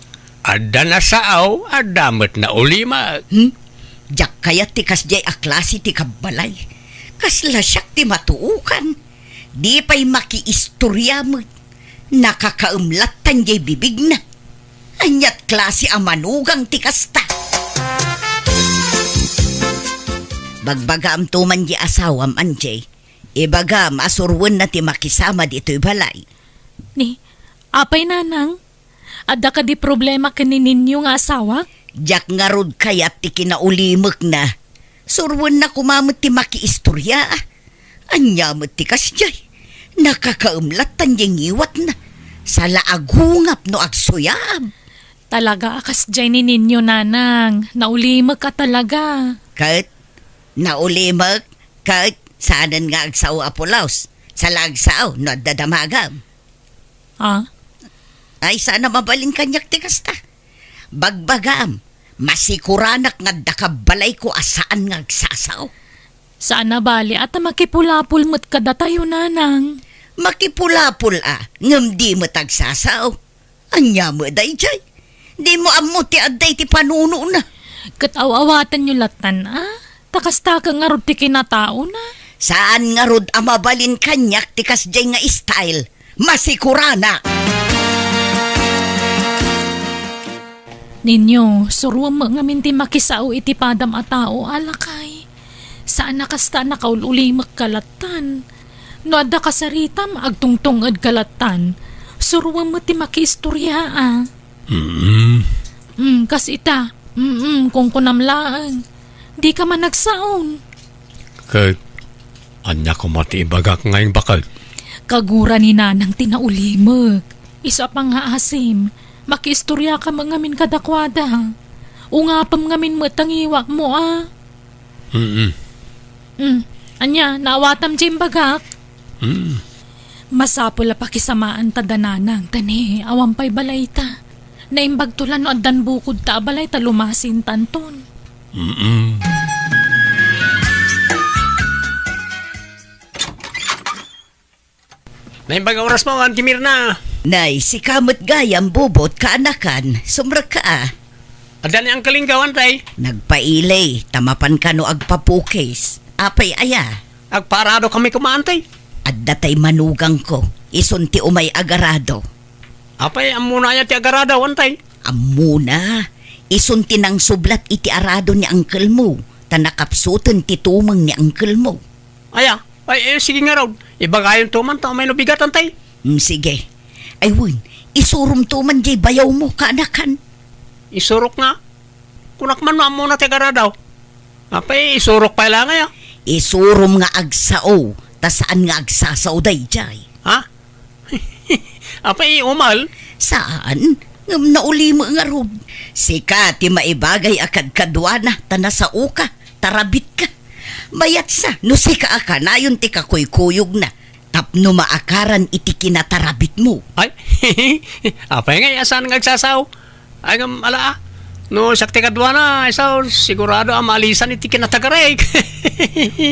Adda nasao, adda met naulimek. Hmm? Diak kayat ti kasdiay a klase ti kabbalay. Kasla siak ti matuokan. Di pay makiistoria met. Nakakaem lattan diay bibigna. Aniat klase a manugang ti kasta? Bagbagaamto man diay asawam, Angie. Ibagam a suroenna ti makisama ditoy balay. Ni, apay, nanang? Adda kadi problema ken ni Ninyo nga asawak? Diak ngarud kayat ti kinaulimekna. Suroenna koma met ti makiistoria. Ania met ti kasdiay? Nakakaem lattan diay ngiwatna. Sa la agungap no agsuyaab. Talaga a kasdiay ni Ninyo, nanang. Naulimek a talaga. Ket, naulimek, ket, saanen nga agsao a pulos. Sa la agsao no adda damagam. Ah? Ay, saan a mabalin kaniak ti kasta. Bagbagam, masikuranak nga adda kabbalayko a saan nga agsasao. Saan a bali a ta makipulapol met kadatayo, nanang. Makipulapol a, ngem di met agsasao. Ania met daydiay? Dimo ammo ti adda iti panunona. Ket aw-awatenyo lattan a, ta kasta ket ngarud ti kinataona. Saan ngarud a mabalin kaniak ti kasdiay nga style. Masikuranak! Ninyo, suroem met ngamin ti makisao iti padam a tao, a lakay. Saan a kasta a nakaul-ulimek ka lattan. No adda kasaritam, agtungtunged ka lattan. Suroem met ti makiistoria a. Mm. Mm, kas ita. Mm, kunkunam laeng. Di ka man nagsaon. Ket, ania koma ti ibagak nga imbakag? Kagura ni nanang ti naulimek. Isu a pangngaasim, makiistoriaka met ngamin kadakuada. Ungapem ngamin met ta ngiwatmo a. Mm. Mm. Ania, naawatam ti imbagak? Mm. Masapul a pakisamaan ta da nanang, ta ni awan pay balayta. Naimbagto la no addan bukodta a balay ta lumasintanton. Mm-mm. Naimbag a oras mo, Auntie Mirna. Nay, sika met gayam, Bubot, kaanakan, sumrekka a. Adda ni Uncle Ingaw, Antay? Nagpaili, ta mapan kano agpapukis. Apay aya? Agpaarado kami koma, Antay. Adda tay manugangko, isun ti umay agarado. Apay, ammona aya ti agarado, Antay? Ammona, isun ti nangsublat iti arado ni uncle mo, ta nakapsuten ti tumeng ni uncle mo. Aya, ay, eh, sige ngarud. Ibagayonto man ta umay no bigat, Antay. Mm, sige. Ay, wen, isuromto man diay bayawmo, kaanakan. Isurok nga? Kunak man no ammona ti agarado. Apay, isurok pay la nga ya. Isurom nga agsao, ta saan nga agsasao daydiay. Ha? Apay, umal? Saan? Ngem naulimo ngarud. Sika ti maibagay a kadkaduana, ta nasaoka, tarabitka. Mayatsa, no sika a kanayon ti kakuykuyogna. Tapno maakaran iti kinatarabitmo. Ay, apay nga, saan nga agsasao? Ay, ngem, ala, a. No siak ti kaduana, ay sao, sigurado a maalisan iti kinatagarek.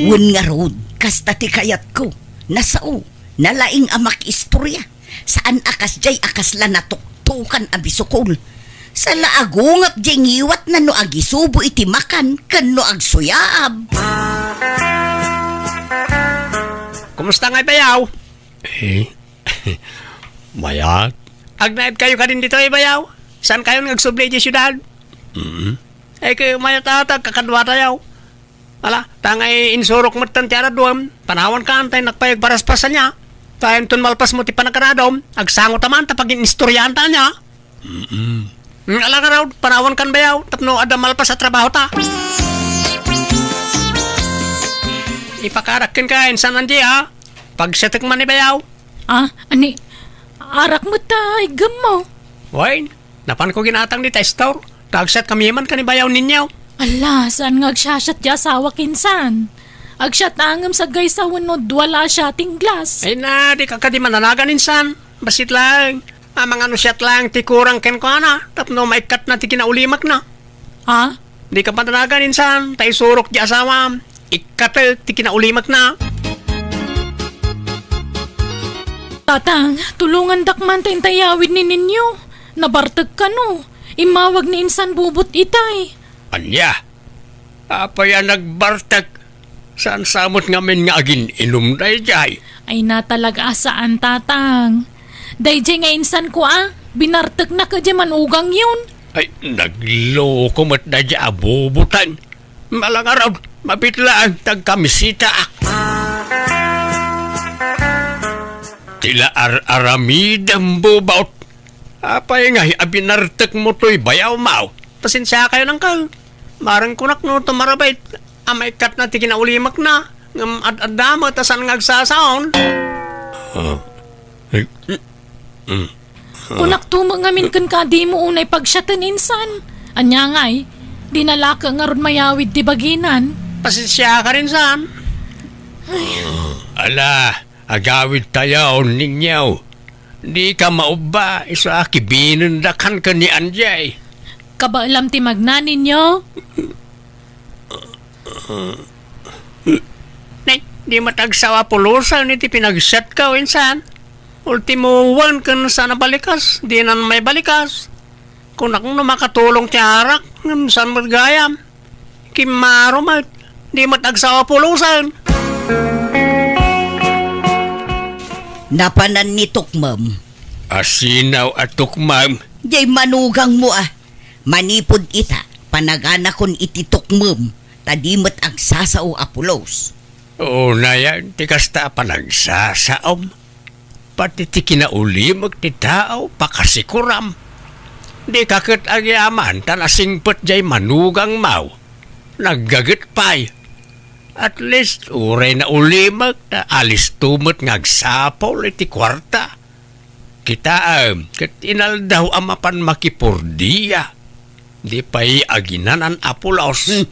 Wen ngarud, kasta ti kayatko. Nasao, nalaing a makiistorya. Saan a kasdiay a kasla natuktokan a bisukol. Saan la agungap diay ngiwatna no agisubo iti makan ken no agsuyaab. Kumusta ngay, bayaw? Eh, mayat. Agnaed kayo kadin ditoy, bayaw? Saan kayo nga agsubli iti siudad? Mm. Eh, kay mayat ata, kakaduatayo. Ala, ta ngay insurok met ti araduem, panawan ka, Antay, nakpayag paraspasan niya. Ta inton malpas mo ti panagaradom, agsango ta man, ta pagin-istoryahan ta niya. Mm-mm. Mm, ala ngarud, panawan kan bayaw, tapno adda malpas a trabaho ta. Ipakarak kenka, insan Angie, a. Pagsiatek man ni bayaw. Ah, ani, arak met ta iggemmo. Wen, napanko ginatang dita store. Ta agsiat kami man kan ni bayaw ninyo. Ala, saan nga agsiasiat ti asawak insan? Agsiat ngem saggaysa wenno dua la a siating glass. Ay na, dika kadi mananagan insan. Bassit laeng. Amangan no siat laeng ti kurang kenkuana, tapno maikkatna ti kinaulimakna. Ha? Dika patanagan insan, ta isurok ti asawam. Ikkatek ti kinaulimakna. Tatang, tulongandak man ta intay yawid ni Ninyo. Nabartek kano. Immawag ni insan Bubot itay. Ania? Apay a nagbartek? Saan sa met ngamin nga agin-inum daydiay? Ay, natalag a saan, Tatang. Daydiay nga insanko a, binartekna ket diay manugangyon. Ay, nagloko met daydiay a Bubotan. Ala ngarud, mabit laeng ta agkamisitaak. Ti la ar-aramidem, Bubot. Apay ngay a binartekmo toy bayawmo? Pasensiakayon, Uncle. Mareng kunak no tumarabit a maikkatna ti kinaulimakna, ngem ad-adda met a saan nga agsasaon. Ah. Eh, mm. Kunakto met ngamin kenka a dimo unay pagsiaten insan. Ania ngay, dina la ket ngarud mayawid ti baginan. Pasensiaka insan. Ala, agawidtayon, Ninyo. Dika maubba, isu a kibinendakan ken ni Angie. Kabaelam ti magna, Ninyo. Nay, di met agsao a pulosen iti pinagsiatko, insan. Ultimo wen ken saan a balikas, dinan maibalikas. Kunak no makatulong ti arak, ngem saan met gayam. Kimmaro met, di met agsao a pulosen. Napanan ni Tukmem. Asinaw a Tukmem? Diay manugangmo a. Manipud ita, panaganakon iti Tukmem, ta di met agsasao a pulos. Unayen ti kasta a panagsasaom. Pati ti kinaulimek ti tao, pakasikuram. Dika ket agyaman ta nasingpet diay manugangmo. Naggaget pay. At least, uray naulimek, ta alisto met nga agsapul iti kuarta. Kitaem, ket inaldaw a mapan makipurdia. Di pay aginanan a pulos. Hmm.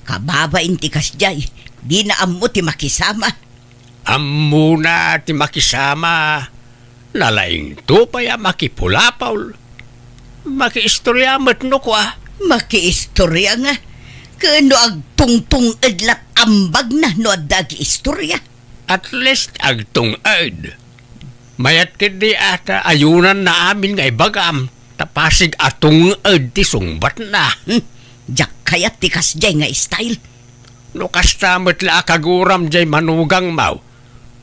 Kababain ti kasdiay, dina ammo ti makisama. Ammona ti makisama. Nalaingto pay a makipulapol. Makiistoria met no kua. Makiistoria nga. Ken no agtungtung-ed lat ambagna no adda agiistoria. At least agtung-ed. Mayat ketdi a ta ayunanna amin nga ibagam, ta pasig a tung-ed ti sungbatna. Hmm, diak kayat ti kasdiay nga style. No kasta met la a kaguram jay manugangmo,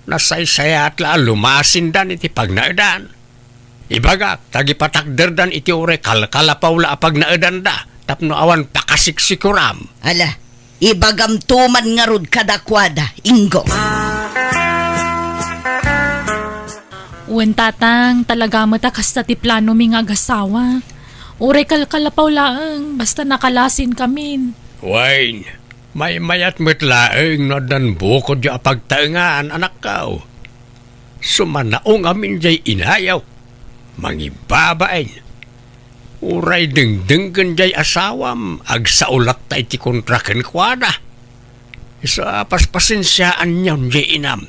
nasaysayaat la a lumasindan iti pagnaedan. Ibagak, ta agipatakderdan iti uray kalkalapaw la a pagnaedanda tapno awan pakasiksikuram. Ala, ibagamto man ngarud kadakuada, Ingo. Wen, Tatang, talaga met a kasta ti planomi nga agasawa. Uray kalkalapaw laeng, basta nakalasinkamin. Wen, maymayat met laeng no addan bukodyo a pagtaengan, anakko. Sumanaong amin jay inayo. Mangibabain. Uray dengdenggen jay asawam, agsao latta iti kontra kenkuana. Isu a paspasensiaanyon jay inam.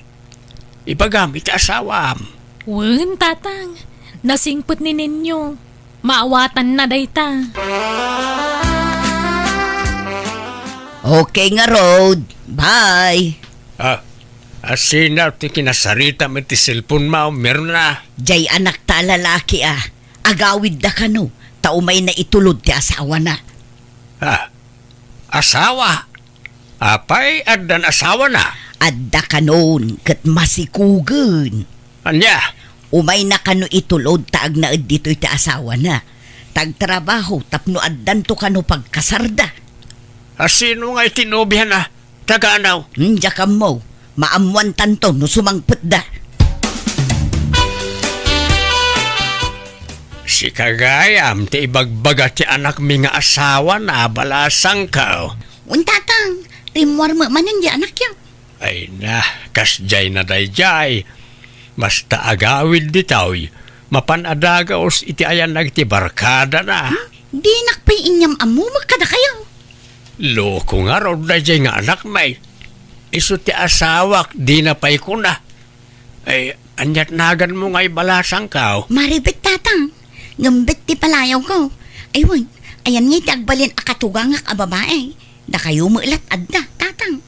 Ibagam iti asawam. Wen, Tatang. Nasingpet ni Nenyo. Maawatanna dayta. Okay ngarud. Bye. Ah, asino ti kinasaritam iti cellphone mo, Mirna? Jay anakta a lalaki a. Agawidda kano, ta umayna itulod ti asawana. Ah, asawa? Apay, addan asawana? Adda kanon, ket masikugen. Ania? Umayna kano itulod ta agnaed ditoy ti asawana. Ta agtrabaho tapno addanto kano pagkasarda. Asino nga iti nobiana? Taga anaw? Hmm, diak ammo. Maammoantanto no sumangpetda. Sika gayam ti ibagbaga ti anakmi nga asawana, balasangko. Wen, Tatang, rimmuar met manen di anakyo. Ay na, kasdiay na daydiay. Basta agawid ditoy, mapan a dagus iti ayan dagiti barkadana. Hmm? Dinak pay inyam-ammumek kadakayo. Loko ngarud daydiay nga anakmi. Isu ti asawak, dina pay kuna. Ay, aniat naganmo nga ibalasangko? Maribet, Tatang. Ngem bet ti palayawko. Ay, wen, ayan nga iti agbalin a katugangak a babae. Dakayo met lat adda, Tatang.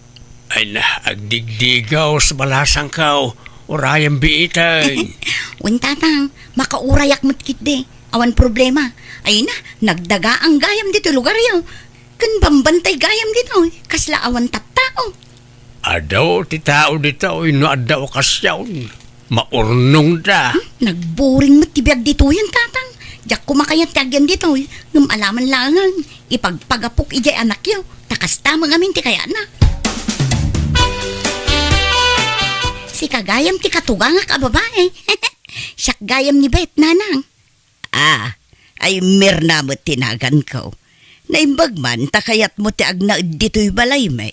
Ay na, agdigdigaw sa balasangko. Urayem biiten. Wen, Tatang, makaurayak met ketdi. Awan problema. Ay na, nagdagaang gayam ditoy lugaryo. Ken bambantay gayam ditoy, kasla awan tattao. Adu ti tao ditoy no adda okasion. Maurnongda. Hmm, nagboring met ti biag ditoyen, Tatang. Diak koma kayat ti agyan ditoy, ngem alaman laengen, ipagpagapok idiay anakyo, ta kasta met ngamin ti kayatna. Sika gayam ti katugangak a babae. Siak gayam ni Bet, Nanang. Ah, ay Mirna met ti naganko. Naimbag man ta kayatmo ti agnaed ditoy balaymi.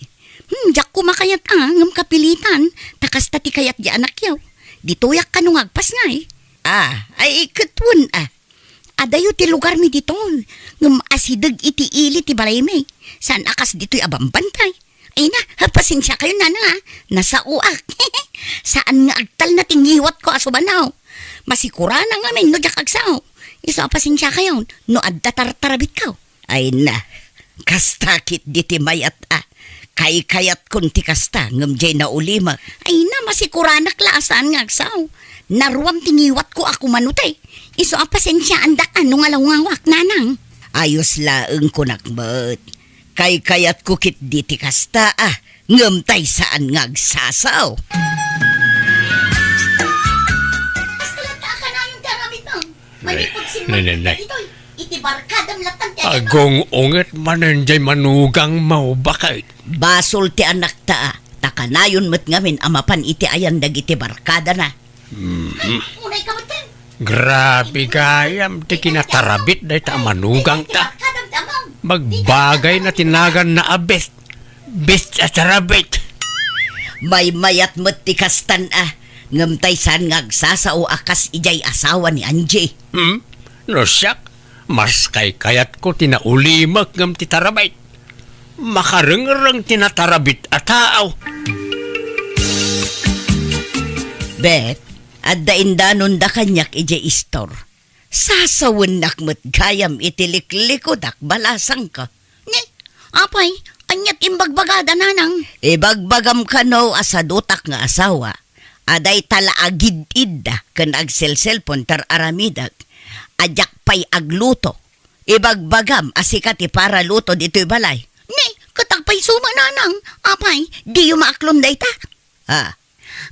Hmm, diak koma kayat a, ngem kapilitan, ta kasta ti kayat di anakyo. Ditoyak kano nga agpasngay. Ah, ay ket wen a. Adayo ti lugarmi ditoy, ngem asideg iti ili ti balaymi. Saan a kas ditoy a bambantay. Ay na, ha, pasensiakayon, Nanang, a. Nasaoak. Saan nga agtalna ti ngiwatko a sumanaw. Masikuranak ngamin no diak agsao. Isu a pasensiakayon no adda tartarabitko. Ay na, kasta ketdi ti mayat a. Kaykayatkon ti kasta, ngem diay naulimek. Ay na, masikuranak la a saan nga agsao. Naruam ti ngiwatko a kumano ti. Isu a pasensiaandak a no nga lawngawak, Nanang. Ayos laeng kunak met. Kaykayatko ketdi ti kasta a, ngem tay saan nga agsasao. Kastoy latta a kanayon ti aramidmo. Manipud simmanka ditoy, iti barkadam latta ti ayanmo. Agung-unget manen diay manugangmo, baket. Basol ti anakta a, ta kanayon met ngamin a mapan iti ayan dagiti barkadana. Mhm. Unay ka met ken. Grabe gayam ti kinatarabit dayta a manugangta. Magbagayna ti naganna a best. Best a tarabit. Maymayat met ti kastan a, ngem tay saan nga agsasao a kas idiay asawa ni Angie. Hmm? No siak, mas kaykayatko ti naulimek ngem ti tarabit. Makarengreng ti natarabit a tao. Bet, adda indanonda kaniak idiay istor. Sasawennak met gayam iti liklikudak, balasangko. Ni, apay, aniat imbagbagada, nanang? Ibagbagam kano a sadutak nga asawa, a dayta la agid-idda ken agselselpon ti ar-aramidek, a diak pay agluto. Ibagbagam a sika ti paraluto ditoy balay. Ni, ket agpayso met, nanang. Apay, diyo maaklon dayta? Ha?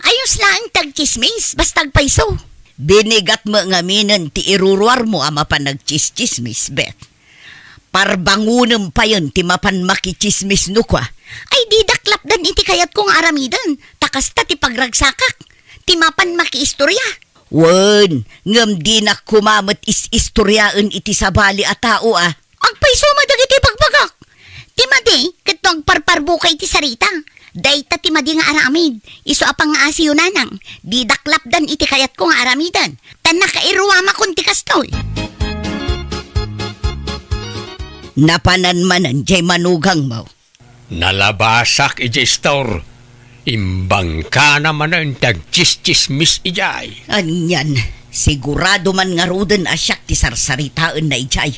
Ayos laeng ti agtsismis, basta agpayso. Binigat met ngaminen ti iruruarmo a mapan agtsistsismis, Bet. Parbangonem payen ti mapan makitsismis no kua. Ay, didak lapdan iti kayatko nga aramiden, ta kasta ti pagragsakak, ti mapan makiistorya. Wen, ngem dinak koma met is-istoriaen iti sabali a tao a. Agpayso met dagiti bagbagak. Ti madi, ket no agparparbuka iti sarita. Dayta ti madi nga aramid. Isu a pangngaasiyo, nanang. Didak lapdan iti kayatko nga aramiden. Ta nakairuamakon ti kastoy. Napanan manen jay manugangmo. Nalabasak idiay istor. Imbangkana manen ti agtsistsismis idiay. Anian, sigurado man ngaruden a siak ti sarsaritaenna idiay.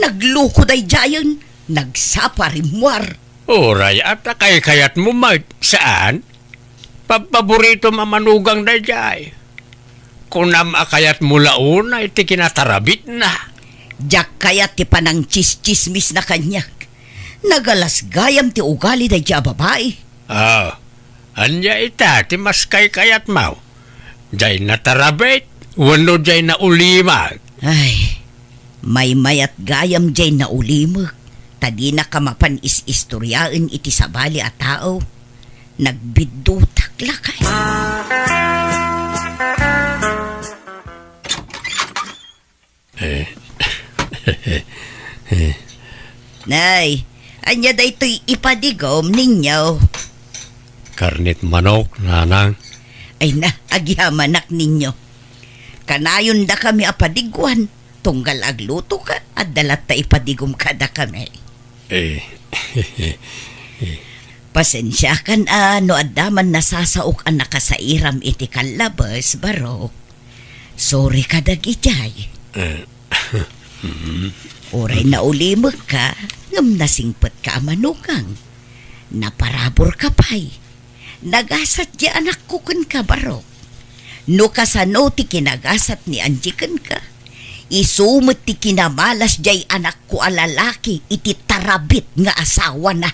Nagluko daydiayen, nagsapa rimmuar. Uray, adda kaykayatmo met, saan? Pabpaboritom a manugang daydiay. Kunam a kayatmo la unay ti kinatarabitna. Diak kayat ti panangtsistsismisna kaniak. Nagalas gayam ti ugali daydiay a babai. Ah, ania ita ti mas kaykayatmo? Diay natarabit wenno diay naulimek? Ay, maymayat gayam diay naulimek, ta dinaka mapan is-istoriaen iti sabali a tao. Nagbiddutak lakay. Eh. Nay, ania daytoy ipadigom ninyo? Karnet manok, nanang. Ay na, agyamanak ninyo. Kanayon dakami a padiguan, tunggal aglutoka, adda latta ipadigom kadakami. Eh. Pasensiakan a no adda man nasasaok a nakasairam iti kallabes, Barok. Sorry kadagijay. Eh. Uray naulimekka, ngem nasingpetka a manugang. Naparaburka pay. Nagasat diay anakko kenka, Barok. No kasano ti kinagasat ni Angie kenka, isu met ti kinamalas diay anakko a lalaki iti tarabit nga asawana.